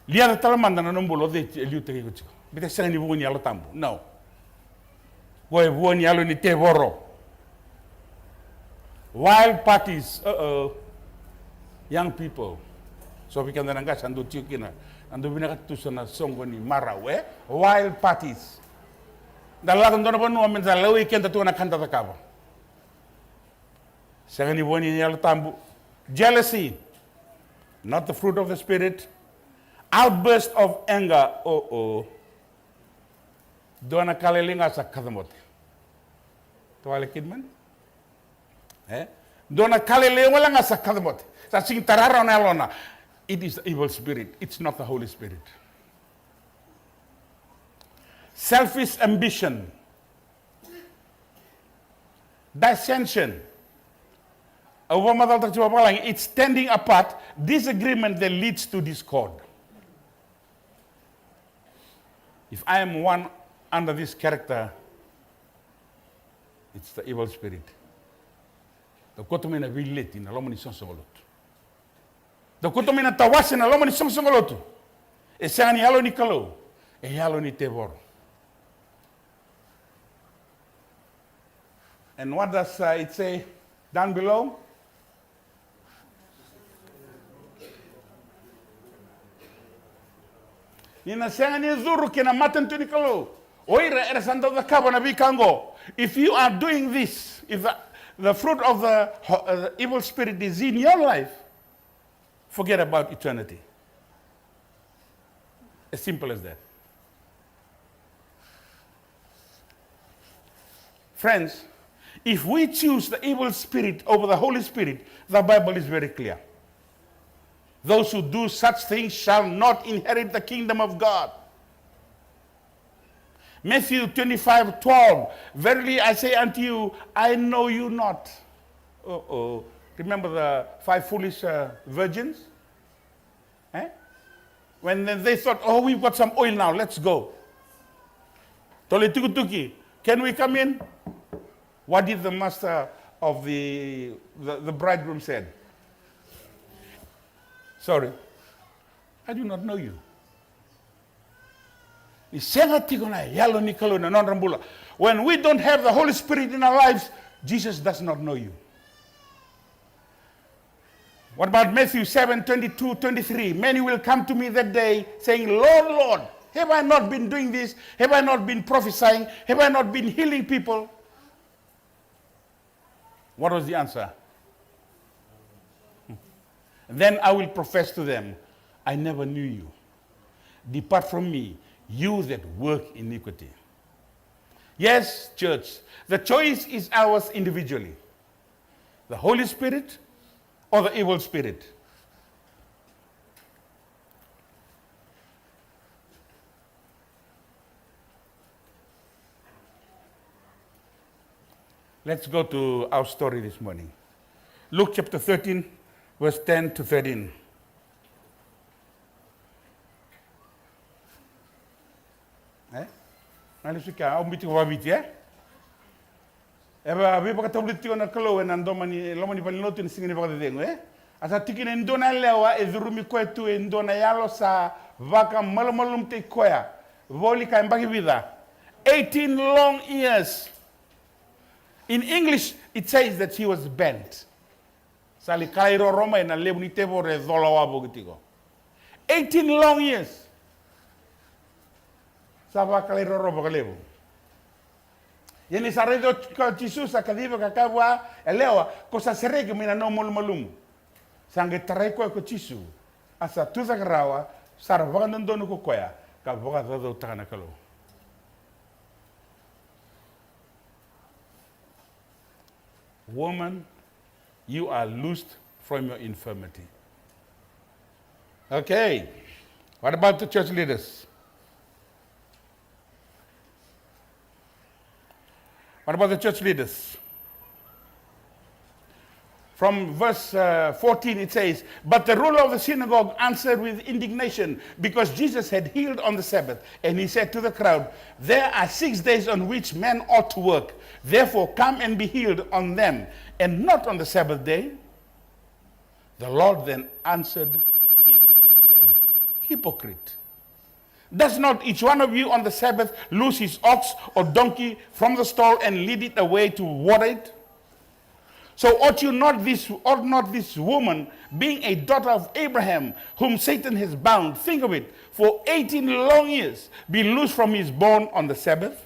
liaca tale mada na nomu bula, o cei e liutaki iko tiko. Baleta sega ni vua ni Yalo Tabu. No. Qo e vua ni yalo ni tevoro. Wild parties. Uh-oh. Young people. So vei keda na qase sa dau tiko kina, na dau vinakata tu sa na soqo ni marau, e? Wild parties. Da lako dua na vanua me da lewai keda tu na ka da cakava. Sega ni vua ni Yalo Tabu. Jealousy, not the fruit of the Spirit. Outburst of anger. Oh, oh. Dua na ka lailai ga sa kacabote. Tavale Kidman? E? Dua na ka lailai wale ga sa kacabote. Sa sigi tarara na yalona. It is the evil spirit. It's not the Holy Spirit. Selfish ambition. Dissension. Au vakamacalataka tiko vavalagi, it's standing apart, disagreement that leads to discord. If I am one under this character, it's the evil spirit. Dau koto mai na veileti na loma ni soqosoqo lotu. Dau koto mai na tawase na loma ni soqosoqo lotu. E sega ni yalo ni Kalou, e yalo ni tevoro. And what does, uh, it say down below? Ni na sega ni curu ki na matanitu ni Kalou o ira era sa dau cakava na veika oqo. If you are doing this, if the, the fruit of the ho-, uh, the evil spirit is in your life, forget about eternity. As simple as that. Friends, if we choose the evil spirit over the Holy Spirit, the Bible is very clear. Those who do such things shall not inherit the kingdom of God. Matthew twenty-five twelve, "Verily I say unto you, I know you not." Uh-oh. Remember the five foolish, uh, virgins? Eh? When they, they thought, "Oh, we've got some oil now, let's go." Tolo itukutuku, "Can we come in?" What did the master of the, the, the bridegroom said? "Sorry, I do not know you." Ni sega tiko na yalo ni Kalou ena nodra bula. When we don't have the Holy Spirit in our lives, Jesus does not know you. What about Matthew seven twenty-two, twenty-three? "Many will come to me that day, saying, 'Lord, Lord, have I not been doing this? Have I not been prophesying? Have I not been healing people?'" What was the answer? "Then I will profess to them, 'I never knew you. Depart from me, you that work iniquity.'" Yes, church, the choice is ours individually. The Holy Spirit or the evil spirit? Let's go to our story this morning. Luke chapter thirteen, verse ten to thirteen. E? Malisu kea, au biuta tiko vakaviti, e? E veivakatavulici tiko na Kalou ena domo ni, loma ni valenilotu ena siga ni vakacecegu, e? A sa tiko kina e dua na yalewa e curumi koya tu e dua na yalo sa vakamalumalumutaki koya. Voli ka yabaki vica? Eighteen long years. In English, it says that he was bent. Sa lai kalairoro mai na levu ni tevoro e cola wavoki tiko. Eighteen long years. Sa vakalairoro vakalevu. Ia ni sa raica o Jisu, sa kaciva ka kaya vua, "Yalewa, ko sa sereki mai na nomu malumalumu." Sa qai tarai koya ko Jisu, a sa tucake rawa, sa ra vakadodonu ko koya, ka vakacaucautaka na Kalou. Woman, you are loosed from your infirmity. Okay. What about the church leaders? What about the church leaders? From verse uh, fourteen, it says, "But the ruler of the synagogue answered with indignation because Jesus had healed on the Sabbath. And he said to the crowd, 'There are six days on which men ought to work. Therefore, come and be healed on them, and not on the Sabbath day.'" The Lord then answered him and said, "Hypocrite, does not each one of you on the Sabbath loose his ox or donkey from the stall and lead it away to water it? So ought you not this ought not this woman, being a daughter of Abraham, whom Satan has bound, think of it, for eighteen long years, be loosed from his bond on the Sabbath?"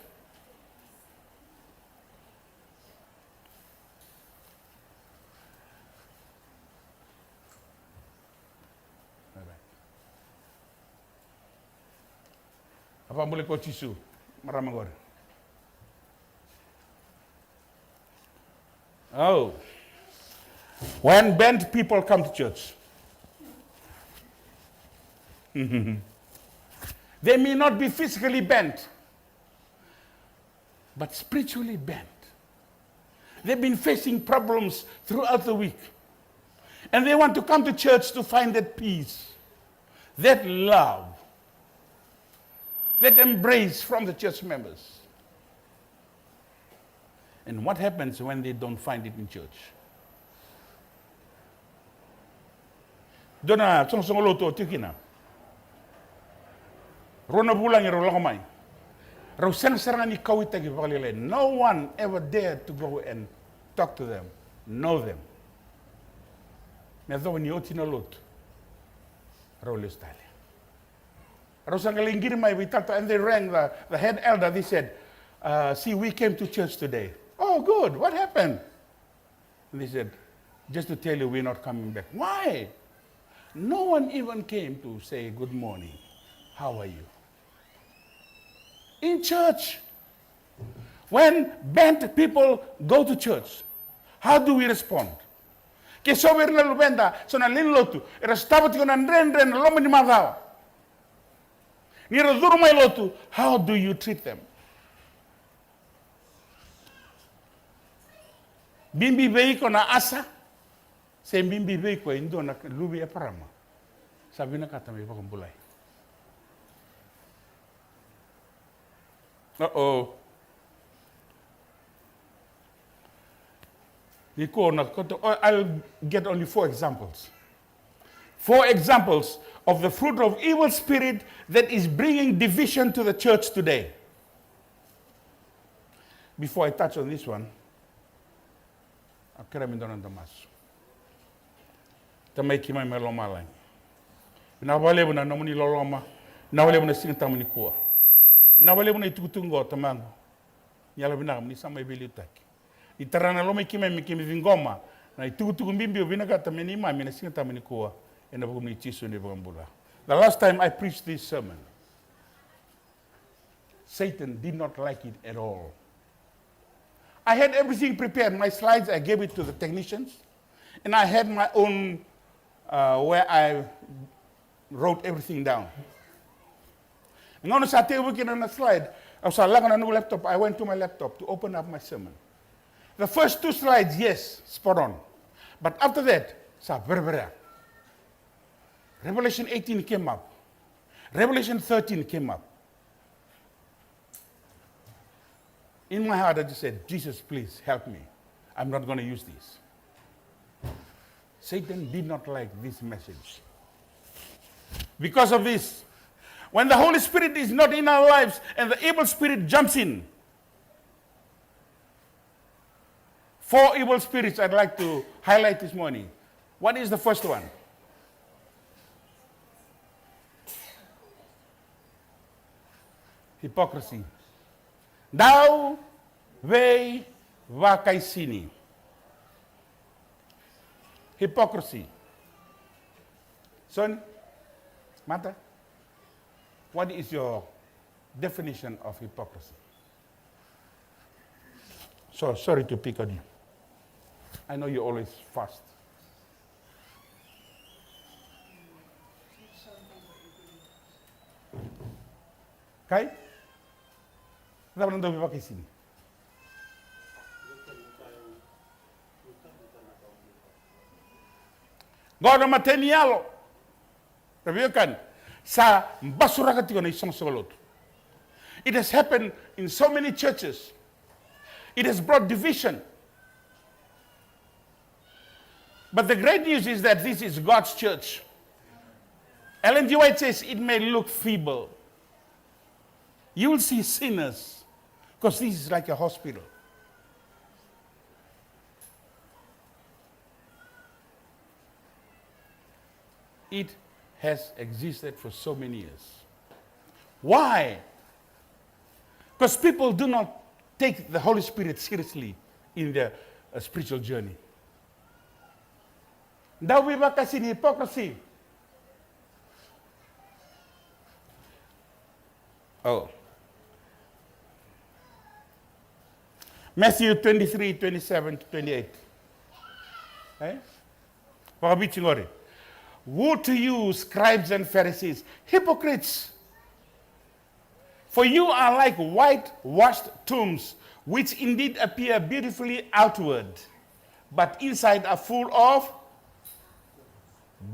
Bye bye. A vakabulai ko Jisu, marama qori. Oh. When bent people come to church, they may not be physically bent, but spiritually bent. They've been facing problems throughout the week. And they want to come to church to find that peace, that love, that embrace from the church members. And what happens when they don't find it in church? Dua na soqosoqo lotu au tiko kina. Rua na vulagi rau lako mai. Rau sega sara ga ni kauwaitaki vakalailai. No one ever dared to go and talk to them, know them. Me yacova ni oti na lotu, rau lesu tale. Rau sa qai lai qiri mai vei tata, and they rang the, the head elder. They said, uh, "See, we came to church today." "Oh, good. What happened?" And they said, "Just to tell you, we're not coming back." "Why?" "No one even came to say, 'Good morning, how are you?'" In church, when bent people go to church, how do we respond? Ke so vei ira na luveda, so na lewe ni lotu, era sotava tiko na dredre na loma ni macawa. Ni ra curu mai lotu, how do you treat them? Bibi vei iko na asa, se bibi vei iko e dua na luve i Eparama sa vinakata me vakabulai? Uh-oh. Nikua na koto, oh, I'll get only four examples. Four examples of the fruit of evil spirit that is bringing division to the church today. Before I touch on this one, au kerea me dua na noda masu. Tamai keimami mai lomalagi, vinaka vakalevu na nomuni loloma, vinaka vakalevu na Siga Tabu nikua. Vinaka vakalevu na itukutuku oqo, Tamaqu. Ni yalovinaka mo ni sa mai veiliutaki. Ni tara na loma i keimami me keimami ciqoma na itukutuku bibi o vinakata me neimami ena Siga Tabu nikua, ena vuku i Jisu na iVakabula. The last time I preached this sermon, Satan did not like it at all. I had everything prepared. My slides, I gave it to the technicians. And I had my own, uh, where I wrote everything down. Na gauna sa tekivu kina na slide, au sa lako na noqu laptop. I went to my laptop to open up my sermon. The first two slides, yes, spot on. But after that, sa vereverea. Revelation eighteen came up. Revelation thirteen came up. In my heart, I just said, "Jesus, please help me. I'm not gonna use this." Satan did not like this message. Because of this, when the Holy Spirit is not in our lives and the evil spirit jumps in, four evil spirits I'd like to highlight this morning. What is the first one? Hypocrisy. Dau veivakaisini. Hypocrisy. Son, Mata, what is your definition of hypocrisy? So sorry to pick on you. I know you always fast. Kai? Cava na dau veivakaisini? Qo na matai ni yalo. Ra veiwekani, sa basuraka tiko na isoqosoqo lotu. It has happened in so many churches. It has brought division. But the great news is that this is God's church. Ellen G. White says it may look feeble. You will see sinners, because this is like a hospital. It has existed for so many years. Why? Because people do not take the Holy Spirit seriously in their, uh, spiritual journey. Dauveivakaisini, hypocrisy. Oh. Matthew twenty-three, twenty-seven to twenty-eight. Eh? Vakaviti qori. Woe to you, scribes and Pharisees, hypocrites! For you are like whitewashed tombs, which indeed appear beautifully outward, but inside are full of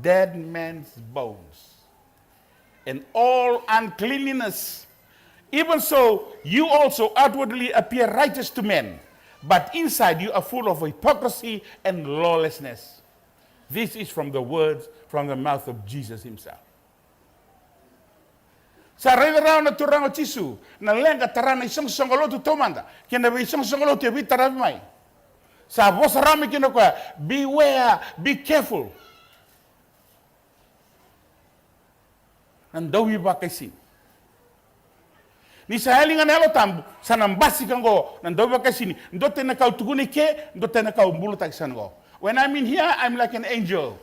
dead men's bones and all uncleanliness. Even so, you also outwardly appear righteous to men, but inside you are full of hypocrisy and lawlessness. This is from the words from the mouth of Jesus himself. Sa raica rawa na Turaga o Jisu na leqa tara na isoqosoqo lotu taumada kei na veisoqosoqo lotu e veitaravi mai. Sa vosa rawa mai kina o koya, beware, be careful. Na dauveivakaisini. Ni sa yali ga na Yalo Tabu, sa na basika qo na dauveivakaisini. Dua tani na ka au tukuna i ke, dua tani na ka au bulataki sara qo. When I'm in here, I'm like an angel.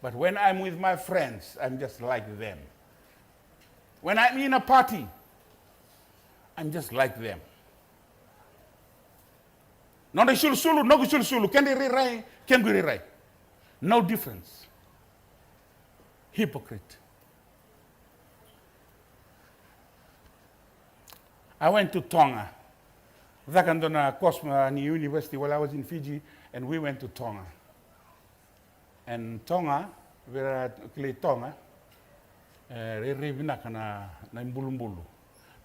But when I'm with my friends, I'm just like them. When I'm in a party, I'm just like them. Nodra isulusulu, noqu isulusulu, kedra irairai, kequ irairai. No difference. Hypocrite. I went to Tonga. Caka dua na course mai na university while I was in Fiji, and we went to Tonga. And Tonga, vei ira kilai Tonga, e rairai vinaka na, na ibulubulu.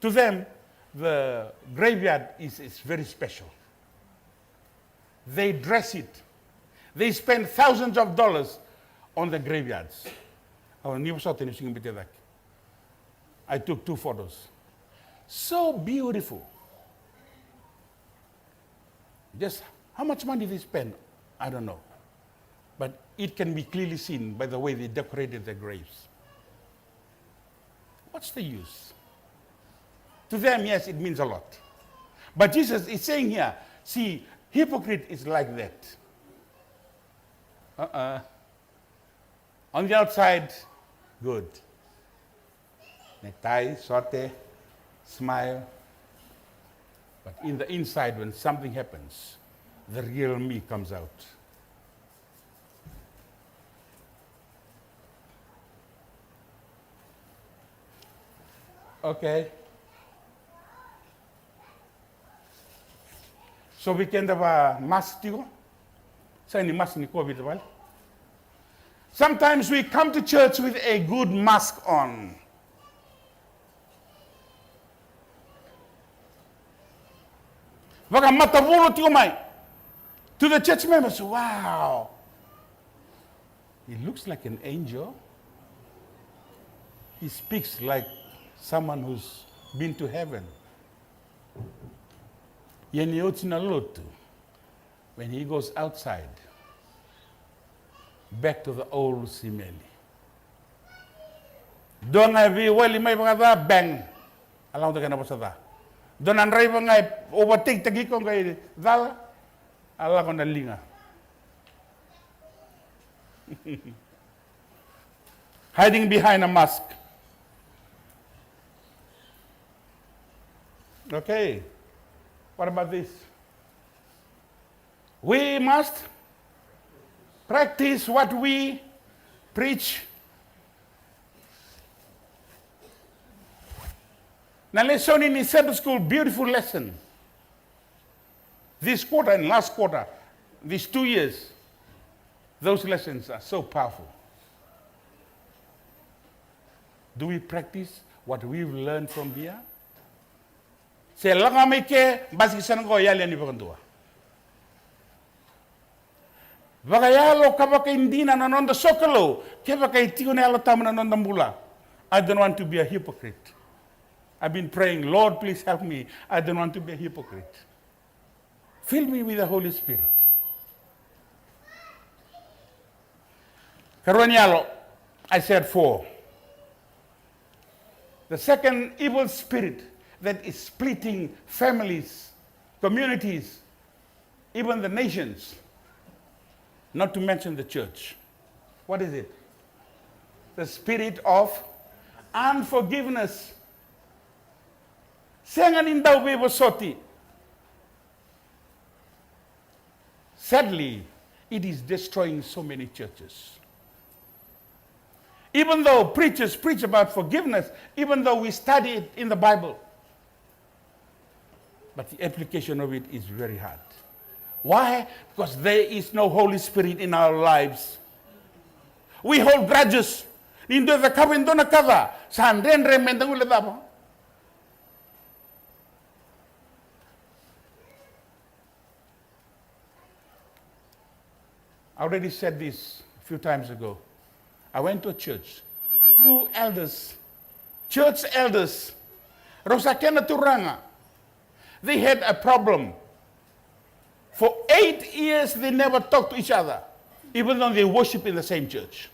To them, the graveyard is, is very special. They dress it. They spend thousands of dollars on the graveyards. Au ni vosota ni sega ni biuta cake. I took two photos. So beautiful. Just how much money they spend, I don't know. But it can be clearly seen by the way they decorated their graves. What's the use? To them, yes, it means a lot. But Jesus is saying here, see, hypocrite is like that. Uh-uh. On the outside, good. Necktie, sote, smile. But in the inside, when something happens, the real me comes out. Okay. So we can have a mask tiko. Sa ni mask ni COVID vale. Sometimes we come to church with a good mask on. Vakamatavolo tiko mai. To the church members, wow. He looks like an angel. He speaks like someone who's been to heaven. Ia ni oti na lotu, when he goes outside, back to the old Simeli. Dua ga e veiwali mai vakaca, bang. A lako na kena vosa ca. Dua na draiva ga e overtake taki iko qai cala, a lako na liga. Hiding behind a mask. Okay. What about this? We must practice what we preach. Na lesoni ni Sunday school, beautiful lesson. This quarter and last quarter, these two years. Those lessons are so powerful. Do we practice what we've learned from here? Se lako mai ke, basika sara qo, yali yani vakadua. Vakayalo ka vakaidina na noda sokalou, kevaka e tiko na Yalo Tabu na noda bula. I don't want to be a hypocrite. I've been praying, "Lord, please help me. I don't want to be a hypocrite." Fill me with the Holy Spirit. Karua ni yalo, I said four. The second evil spirit that is splitting families, communities, even the nations, not to mention the church. What is it? The spirit of unforgiveness. Sega ni dau veivosoti. Sadly, it is destroying so many churches. Even though preachers preach about forgiveness, even though we study it in the Bible, but the application of it is very hard. Why? Because there is no Holy Spirit in our lives. We hold grudges. Ni dua e cakava e dua na ka ca, sa dredre me da guilecava. I already said this a few times ago. I went to a church. Two elders, church elders, rau sa kena turaga. They had a problem. For eight years, they never talked to each other, even though they worship in the same church.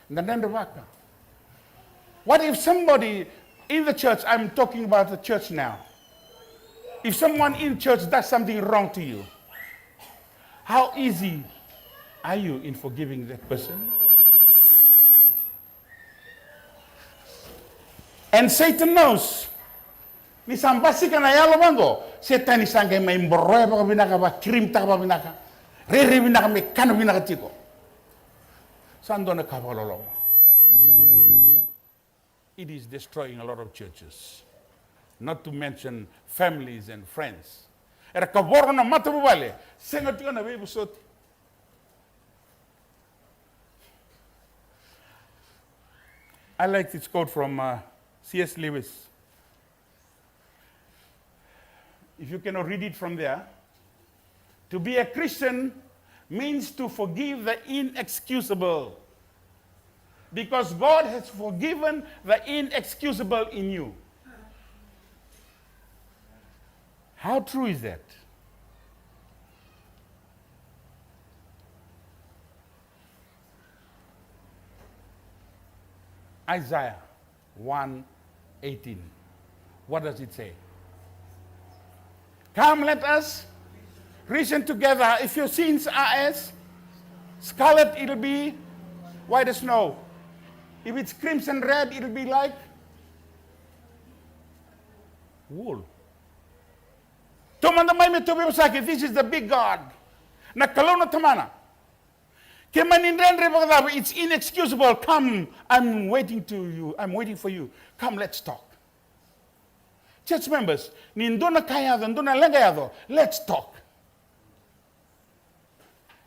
Na dredre vaka. What if somebody in the church, I'm talking about the church now, if someone in church does something wrong to you, how easy are you in forgiving that person? And Satan knows. Ni sa basika na yalo vaqo, Setani sa qai mai boroya vakavinaka, vakirimutaka vakavinaka, rairai vinaka me kana vinaka tiko. Sa dua na ka vakaloloma. It is destroying a lot of churches, not to mention families and friends. Era kavoro na matavuvale, sega tiko na veivosoti. I like this quote from uh, C S Lewis. If you cannot read it from there, to be a Christian means to forgive the inexcusable. Because God has forgiven the inexcusable in you. How true is that? Isaiah one eighteen. What does it say? Come, let us reason together. If your sins are as scarlet, it'll be white as snow. If it's crimson red, it'll be like wool. Tou mada mai me tou veivosaki. This is the big God. Na Kalou na Tamana. Ke mani dredre vakacava, it's inexcusable. Come, I'm waiting to you. I'm waiting for you. Come, let's talk. Church members, ni dua na ka yaco, dua na leqa yaco, let's talk.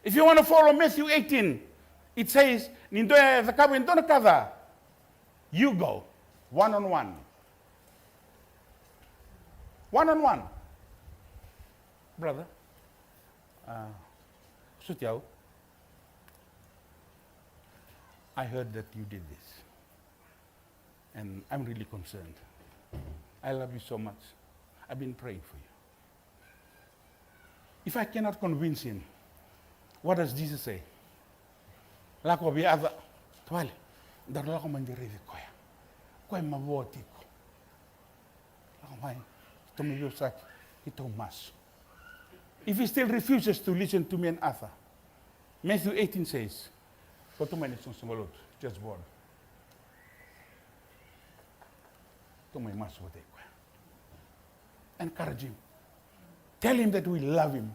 If you want to follow Matthew eighteen, it says, ni dua e cakava e dua na ka ca, you go. One on one. One on one. Brother, uh, suti au. I heard that you did this. And I'm really concerned. I love you so much. I've been praying for you. If I cannot convince him, what does Jesus say? Lako vei Aca, tavale, daru lako mai da raici koya. Koya e mavoa tiko. Lako mai, tou mai veivosaki, keitou masu. If he still refuses to listen to me and Aca, Matthew eighteen says, "Ko tou mai na isoqosoqo lotu, church board. Tou mai masu vata kei koya. Encourage him. Tell him that we love him."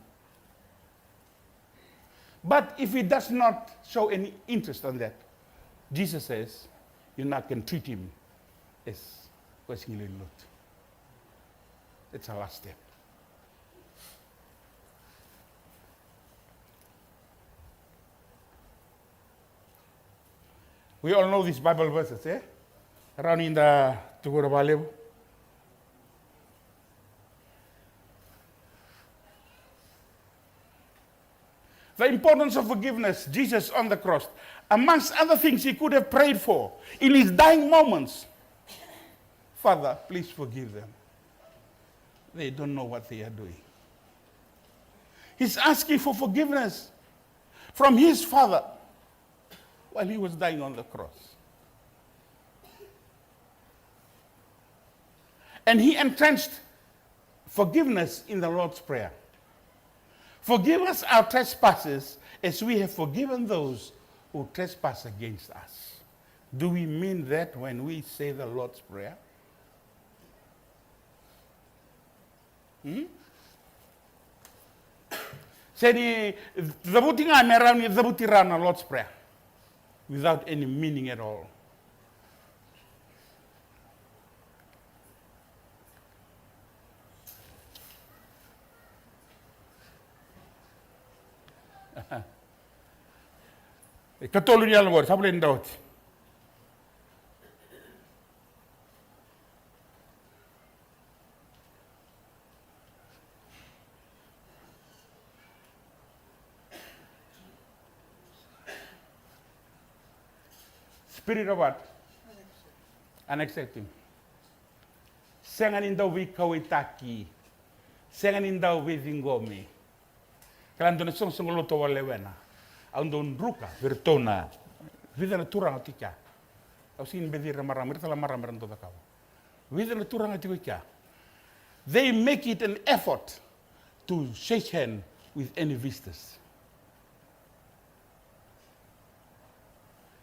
But if he does not show any interest on that, Jesus says, you now can treat him as ko e sega ni lewe ni lotu. It's a last step. We all know these Bible verses, eh? Rawa ni da tukuna vakalevu. The importance of forgiveness, Jesus on the cross. Amongst other things he could have prayed for in his dying moments, "Father, please forgive them. They don't know what they are doing." He's asking for forgiveness from his Father while he was dying on the cross. And he entrenched forgiveness in the Lord's Prayer. "Forgive us our trespasses as we have forgiven those who trespass against us." Do we mean that when we say the Lord's Prayer? Hmm? Se ni cavuti ga me rawa ni cavuti rawa na Lord's Prayer without any meaning at all. E katolu ni yalo qori, sa vula ni dawati. Spirit of what? Unaccepting. Sega ni dau veikauwaitaki. Sega ni dau veiciqomi. Kila dua na soqosoqo lotu au a lewena. Au dau druka vei iratou na vica na turaga tiko kea. Au sega ni beci ira na marama, ira tale na marama era dau cakava. Vica na turaga tiko i kea. They make it an effort to shake hand with any visitors.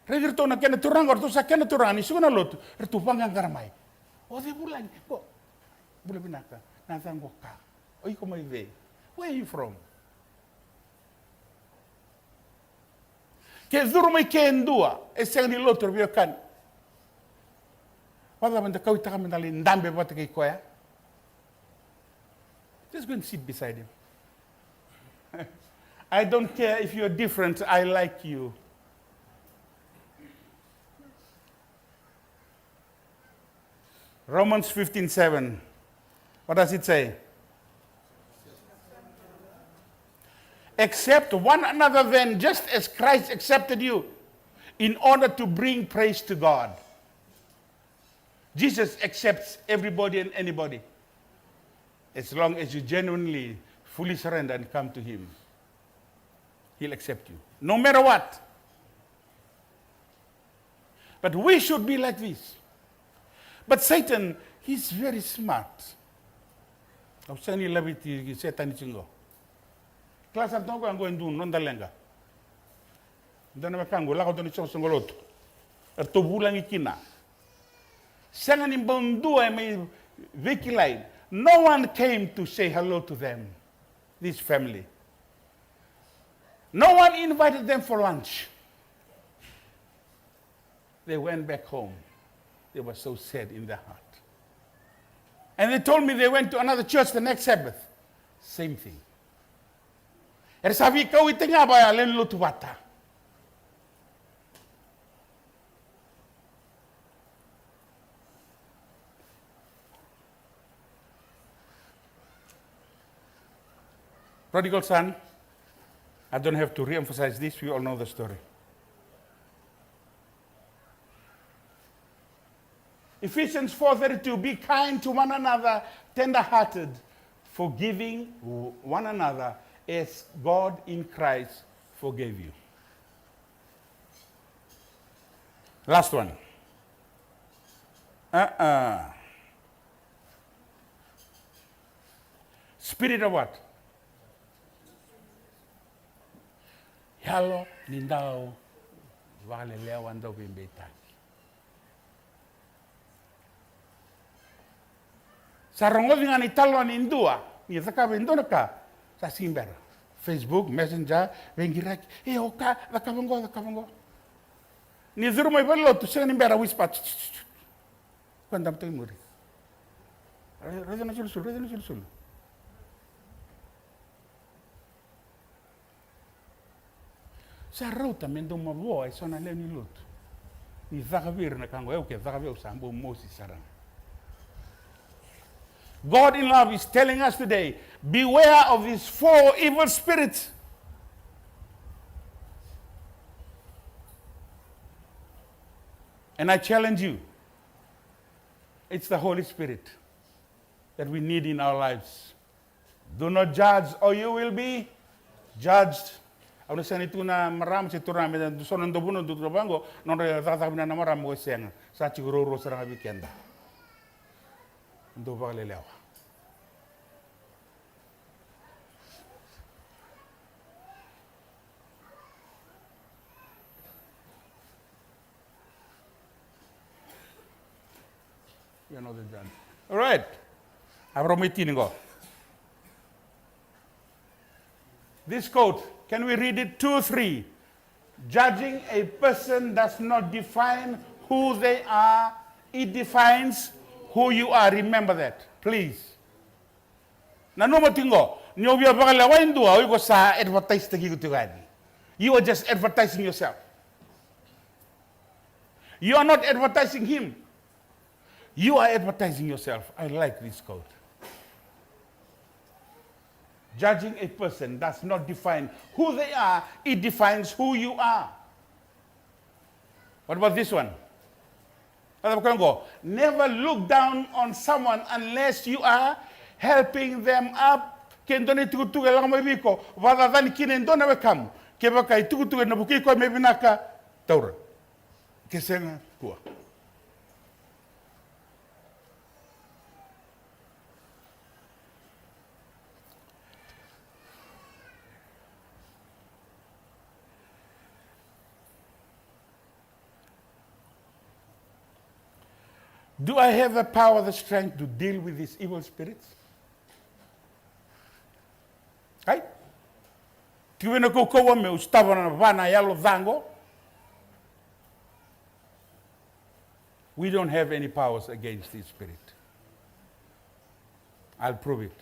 Raici iratou na kena turaga, o ratou sa kena turaga ni suka na lotu, ratou vaqaqara mai. "O cei vulagi?" "Qo." "Bula vinaka, na yacaqu o Ka." "O iko mai vei? Where are you from?" Ke curu mai ke e dua e sega ni lotu, ra veiwekani, vakacava meda kauwaitaka meda lai dabe vata kei koya? Just go and sit beside him. I don't care if you're different, I like you. Romans fifteen seven. What does it say? "Accept one another then, just as Christ accepted you, in order to bring praise to God." Jesus accepts everybody and anybody. As long as you genuinely, fully surrender and come to him, he'll accept you, no matter what. But we should be like this. But Satan, he's very smart. Au sega ni laveti Setani tiko qo. Kila sara tu ga qo e dua na noda leqa. Dua na wekaqu lako dua na isoqosoqo lotu. Eratou vulagi kina. Sega ni bau dua e mai veikilai. No one came to say hello to them, this family. No one invited them for lunch. They went back home. They were so sad in their heart. And they told me they went to another church the next Sabbath. Same thing. Era sa veikauwaitaki ga vaya lewe ni lotu vata. Prodigal son, I don't have to re-emphasize this, we all know the story. Ephesians four thirty-two, "Be kind to one another, tender-hearted, forgiving one another, as God in Christ forgave you." Last one. Uh-uh. Spirit of what? Yalo ni dau vakalelewa, dau veibeitaki. Sa rogoci ga na italanoa ni dua ni cakava e dua na ka, sa sega ni bera. Facebook, Messenger, veiqiraki. "E, o Ka, cakava qo, cakava qo." Ni curu mai valenilotu, sega ni bera, whisper. Koya dabe tu i muri. Raica na sulusulu, raica na sulusulu. Sa rauta me dau mavoa eso na lewe ni lotu. Ni caka vei ira na ka qo, au ke caka vei au sa bau mosi sara ga. God in love is telling us today, beware of these four evil spirits. And I challenge you, it's the Holy Spirit that we need in our lives. Do not judge or you will be judged. Au na sega ni tukuna na marama se turaga me da so na dau vunau, dau tukuna vaqo, nodra cakacaka vinaka na marama, ko sega. Sa tiko ruarua sara ga vei keda. Dau vakalelewa. You know the done. All right. Abraham eighteen, go. This quote, can we read it? Two, three. Judging a person does not define who they are, it defines who you are. Remember that, please. Nanuma tiko qo, ni o via vakalewa e dua, o iko sa advertise-taki iko tiko yani. You are just advertising yourself. You are not advertising him. You are advertising yourself. I like this quote. Judging a person does not define who they are, it defines who you are. What about this one? Never look down on someone unless you are helping them up. Ke dua na itukutuku e lako mai vei iko, vakacacani kina e dua na wekamu. Kevaka itukutuku ena vukei koya me vinaka, taura. Ke sega, kua. Do I have the power, the strength to deal with these evil spirits? Ai? Tiko vei na kaukauwa meu sotava na va na yalo ca qo? We don't have any powers against this spirit. I'll prove it.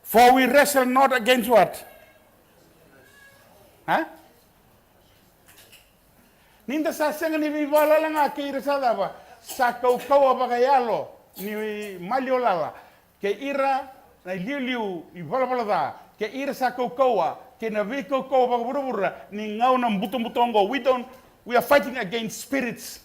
For we wrestle not against what? Huh? Ni da sa sega ni veivakalala ga kei ira sa cava, sa kaukauwa vakayalo ni maliwa lala, kei ira na iliuliu ni valavala ca, kei ira sa kaukauwa kei na veikaukauwa vakavuravura ni gauna butobuto oqo. We don't, we are fighting against spirits.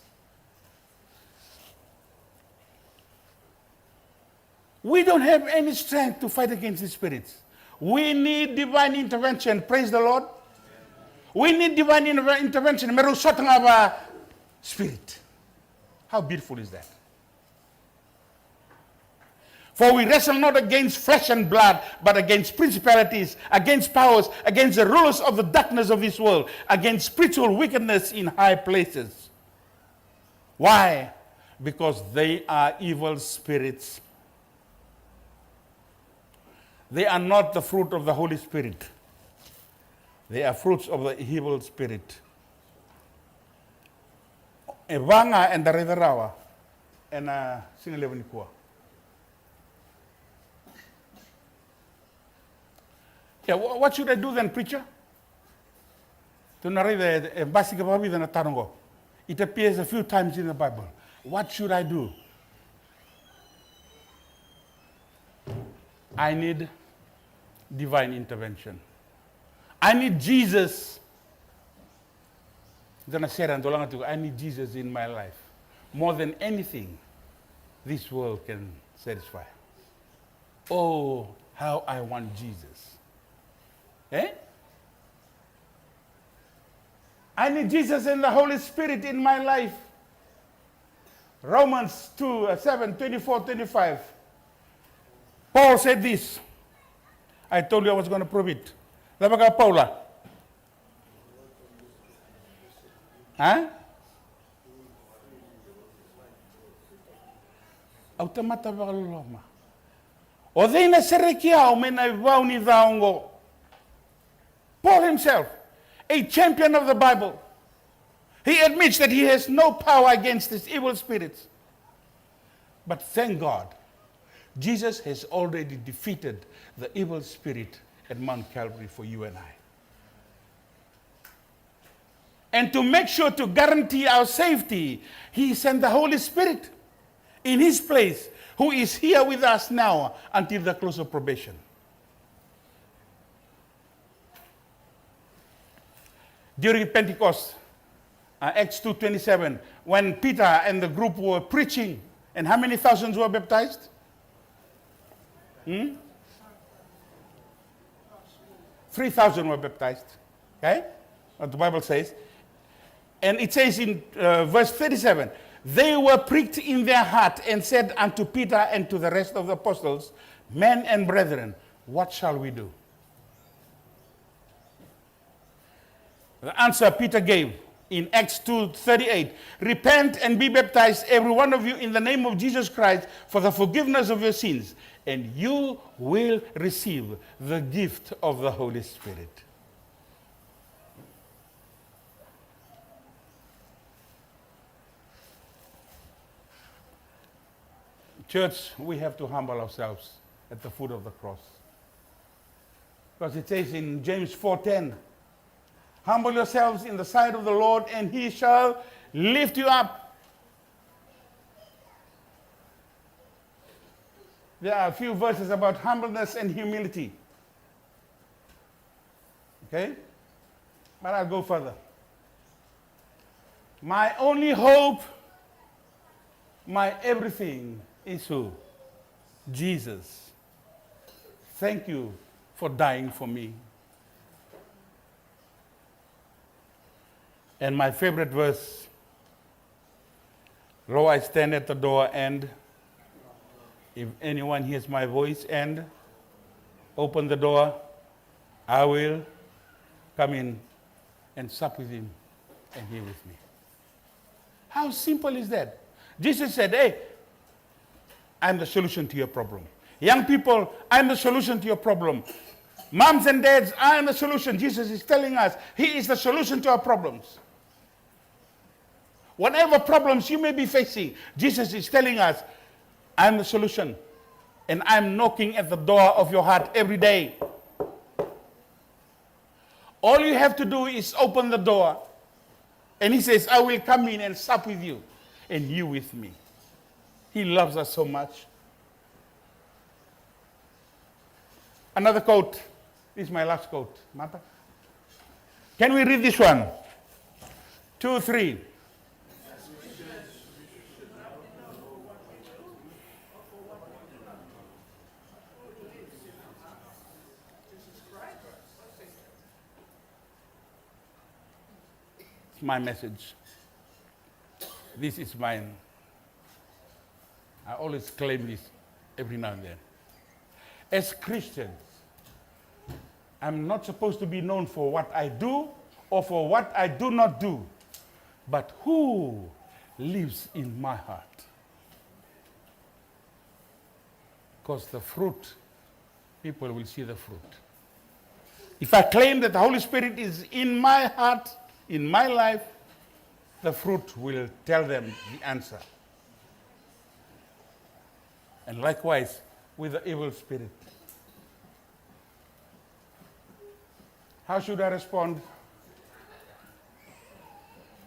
We don't have any strength to fight against these spirits. We need divine intervention. Praise the Lord. We need divine interve-, intervention. Me rau sota ga va spirit. How beautiful is that? For we wrestle not against flesh and blood, but against principalities, against powers, against the rulers of the darkness of this world, against spiritual wickedness in high places. Why? Because they are evil spirits. They are not the fruit of the Holy Spirit. They are fruits of the evil spirit. E va ga eda raica rawa ena siga levu nikua. Yeah, wha-, what should I do then, preacher? Tou na raica e, e basika vakavica na taro oqo. It appears a few times in the Bible. What should I do? I need divine intervention. I need Jesus. Tou na sere, tou laga tu, I need Jesus in my life more than anything this world can satisfy. Oh, how I want Jesus. Eh? I need Jesus and the Holy Spirit in my life. Romans two, uh, seven, twenty-four, twenty-five. Paul said this. I told you I was gonna prove it. Cava kaya o Paula? A? Au tamata vakaloloma. O cei na sereki au mai na ivau ni ca oqo? Paul himself, a champion of the Bible, he admits that he has no power against these evil spirits. But thank God, Jesus has already defeated the evil spirit at Mount Calvary for you and I. And to make sure to guarantee our safety, he sent the Holy Spirit in his place, who is here with us now until the close of probation. During Pentecost, uh, Acts two twenty-seven, when Peter and the group were preaching, and how many thousands were baptized? Hmm? Three thousand were baptized. Okay? What the Bible says. And it says in, uh, verse thirty-seven, "They were pricked in their heart and said unto Peter and to the rest of the apostles, Men and brethren, what shall we do?" The answer Peter gave in Acts two thirty-eight, "Repent and be baptized, every one of you, in the name of Jesus Christ, for the forgiveness of your sins, and you will receive the gift of the Holy Spirit." Church, we have to humble ourselves at the foot of the cross. Because it says in James four ten, "Humble yourselves in the sight of the Lord, and he shall lift you up." There are a few verses about humbleness and humility. Okay? But I'll go further. My only hope, my everything is who? Jesus. Thank you for dying for me. And my favorite verse, "Lo, I stand at the door, and if anyone hears my voice and open the door, I will come in and sup with him and he with me." How simple is that? Jesus said, "Hey, I'm the solution to your problem." Young people, I'm the solution to your problem. Moms and dads, I am the solution. Jesus is telling us he is the solution to our problems. Whatever problems you may be facing, Jesus is telling us, "I'm the solution. And I'm knocking at the door of your heart every day. All you have to do is open the door." And he says, "I will come in and sup with you, and you with me." He loves us so much. Another quote. This is my last quote. Martha? Can we read this one? Two, three. It's my message. This is mine. I always claim this every now and then. As Christians, I'm not supposed to be known for what I do or for what I do not do, but who lives in my heart. Because the fruit, people will see the fruit. If I claim that the Holy Spirit is in my heart, in my life, the fruit will tell them the answer. And likewise with the evil spirit. How should I respond?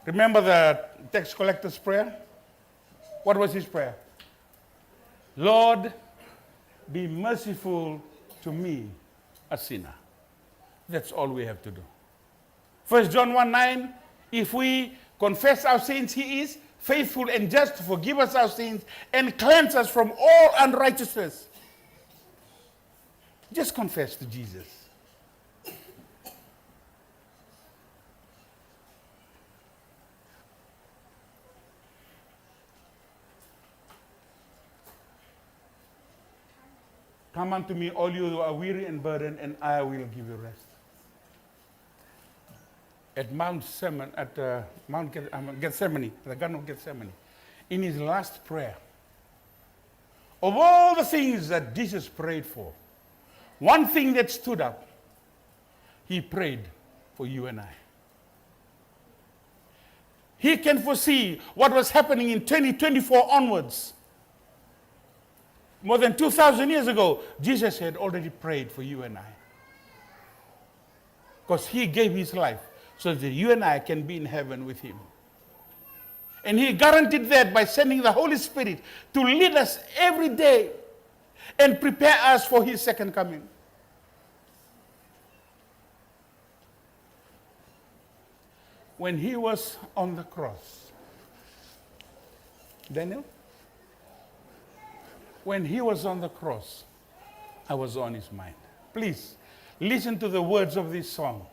Remember the tax collector's prayer? What was his prayer? "Lord, be merciful to me, a sinner." That's all we have to do. First John one nine, "If we confess our sins, he is faithful and just to forgive us our sins and cleanse us from all unrighteousness." Just confess to Jesus. "Come unto me, all you who are weary and burdened, and I will give you rest." At Mount Semen, at, uh, Mount Geth-, um, Gethsemane, the Garden of Gethsemane, in his last prayer, of all the things that Jesus prayed for, one thing that stood up, he prayed for you and I. He can foresee what was happening in twenty twenty-four onwards. More than two thousand years ago, Jesus had already prayed for you and I. Because he gave his life so that you and I can be in heaven with him. And he guaranteed that by sending the Holy Spirit to lead us every day and prepare us for his second coming. When he was on the cross, Daniel, when he was on the cross, I was on his mind. Please listen to the words of this song.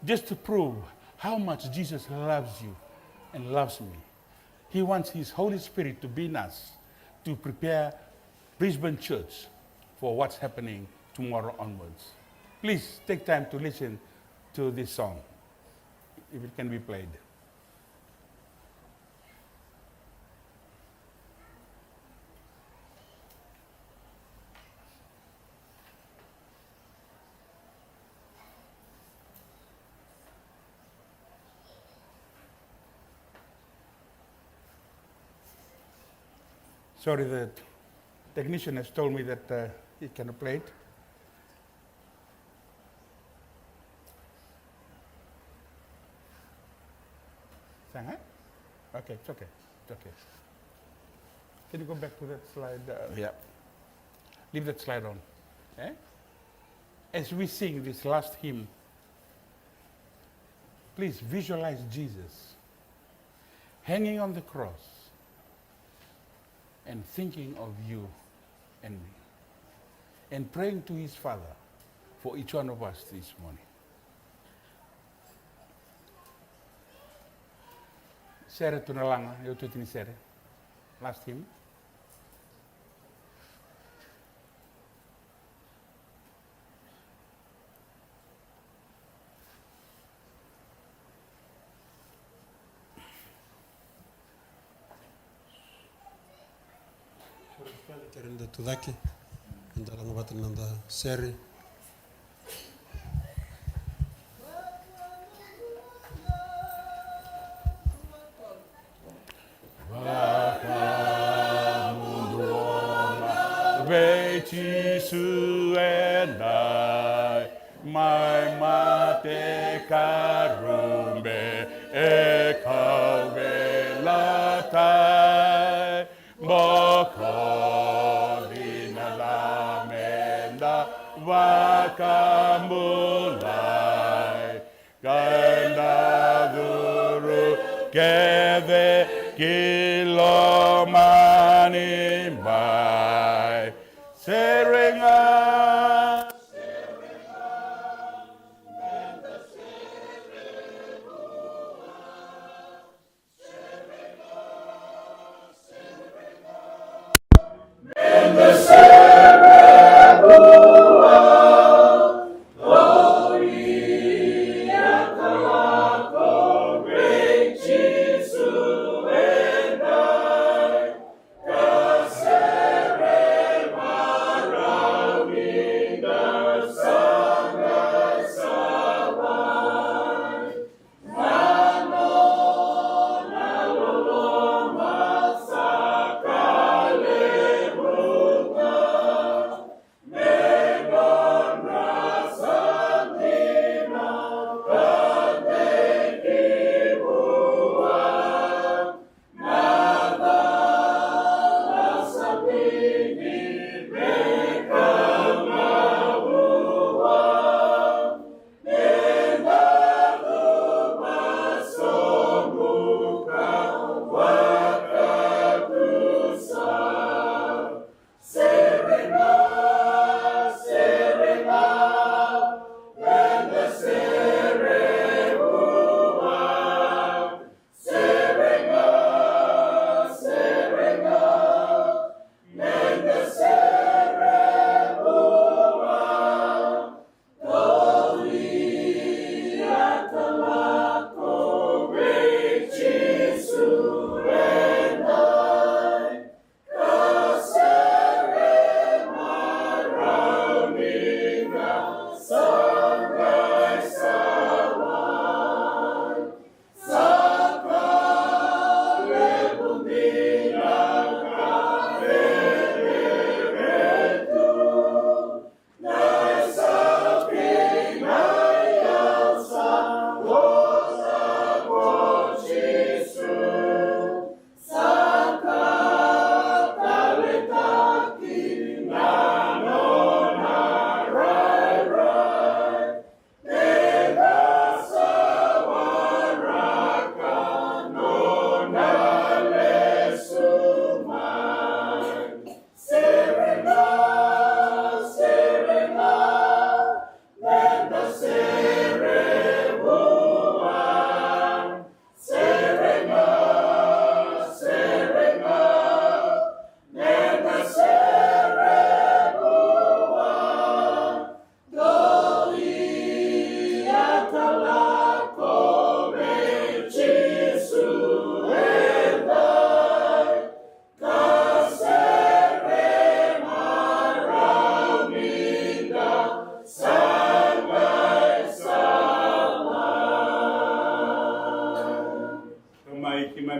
Just to prove how much Jesus loves you and loves me. He wants his Holy Spirit to be in us to prepare Brisbane Church for what's happening tomorrow onwards. Please take time to listen to this song, if it can be played. Sorry, the technician has told me that uh, he cannot play it. Sanga? Okay, it's okay. It's okay. Can you go back to that slide? Uh, yeah. Leave that slide on. Eh? As we sing this last hymn, please visualize Jesus hanging on the cross and thinking of you and me and praying to his Father for each one of us this morning. Sere tu na laga, e tu ni sere. Last hymn. Kere da tucake, eda lako vata na noda sere. Vakamuduo na vei Jisu edai, mai mate ka rube e kauveilatai. Bokoci na Lami da vakabulai, ka da curu kece ki lomani mai. Sere ga.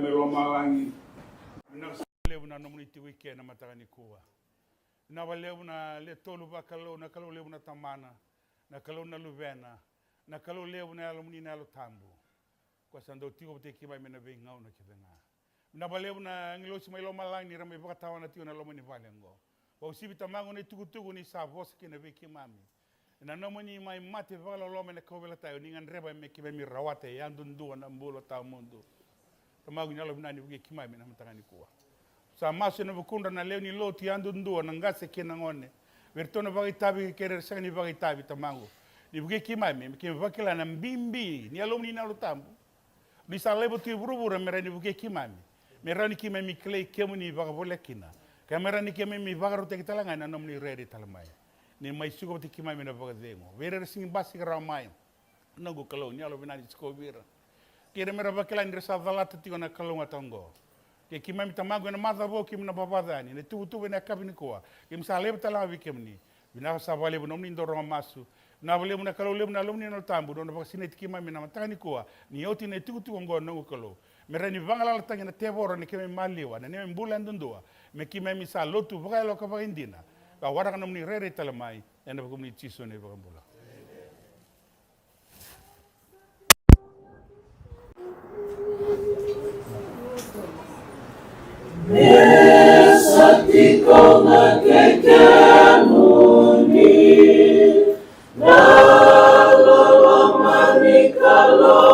Mai lomalagi. Vinaka vakalevu na nomuni tiko i ke na mataka nikua. Vinaka vakalevu na le tolu vakalou, na Kalou levu na Tamana, na Kalou na Luvena, na Kalou levu na Yalomuni na Yalo Tabu. Ko sa dau tiko vata kei keimami ena veigauna kece ga. Vinaka vakalevu na agilosi mai lomalagi ni ra mai vakatawana tiko na loma ni vale oqo. Vakauasivi Tamaqu na itukutuku ni sa vosa kina vei keimami. Ena nomuni mai mate vakaloloma ena kauveilatai, ni gadreva me keimami rawata e yadudua na bula tawamudu. Tamaqu ni yalovinaka ni vukei keimami ena mataka nikua. Sa masu ena vukudra na lewe ni lotu yadudua, na qase kei na gone. Vei iratou na vakaitavi kei ira era sega ni vakaitavi Tamaqu. Ni vukei keimami, me keimami vakila na bibi ni Yalomuni na Yalo Tabu. Ni sa laiva tu i vuravura me rawa ni vukei keimami. Me rawa ni keimami kilai kemuni vakavoleka kina. Ka me rawa ni keimami vakarautaki tale ga ena nomuni rairai tale mai. Ni mai suka vata kei keimami ena vakacegu. Vei ira era sega ni basika rawa mai. Noqu Kalou, ni yalovinaka ni sikovi ira. Kei ira me ra vakila ni ra sa calata tiko na kalougata oqo. Kei keimami Tamaqu ena macawa vou keimami na vavaca yani, ena tuvatuva ena yakavi nikua. Keimami sa laiva tale ga vei kemuni. Vinaka sa vakalevu nomuni dau rogo masu. Vinaka vakalevu na Kalou levu na Yalomuni na Yalo Tabu, nona vakasinaiti keimami ena mataka nikua. Ni oti na itukutuku oqo noqu Kalou. Me rawa ni vagalalataki na tevoro na keimami maliwa, na neimami bula yadudua. Me keimami sa lotu vakayalo ka vakaidina. Ka waraka nomuni rairai tale mai, ena vukumuni Jisu na iVakabula. Mesa tiko na kekemuni, na loloma ni Kalou.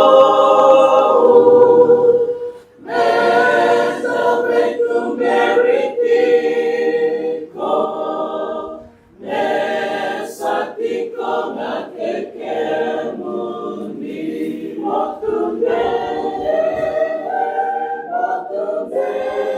Mesa veitumeri tiko. Mesa tiko na kekemuni, mo tu bene, mo tu bene.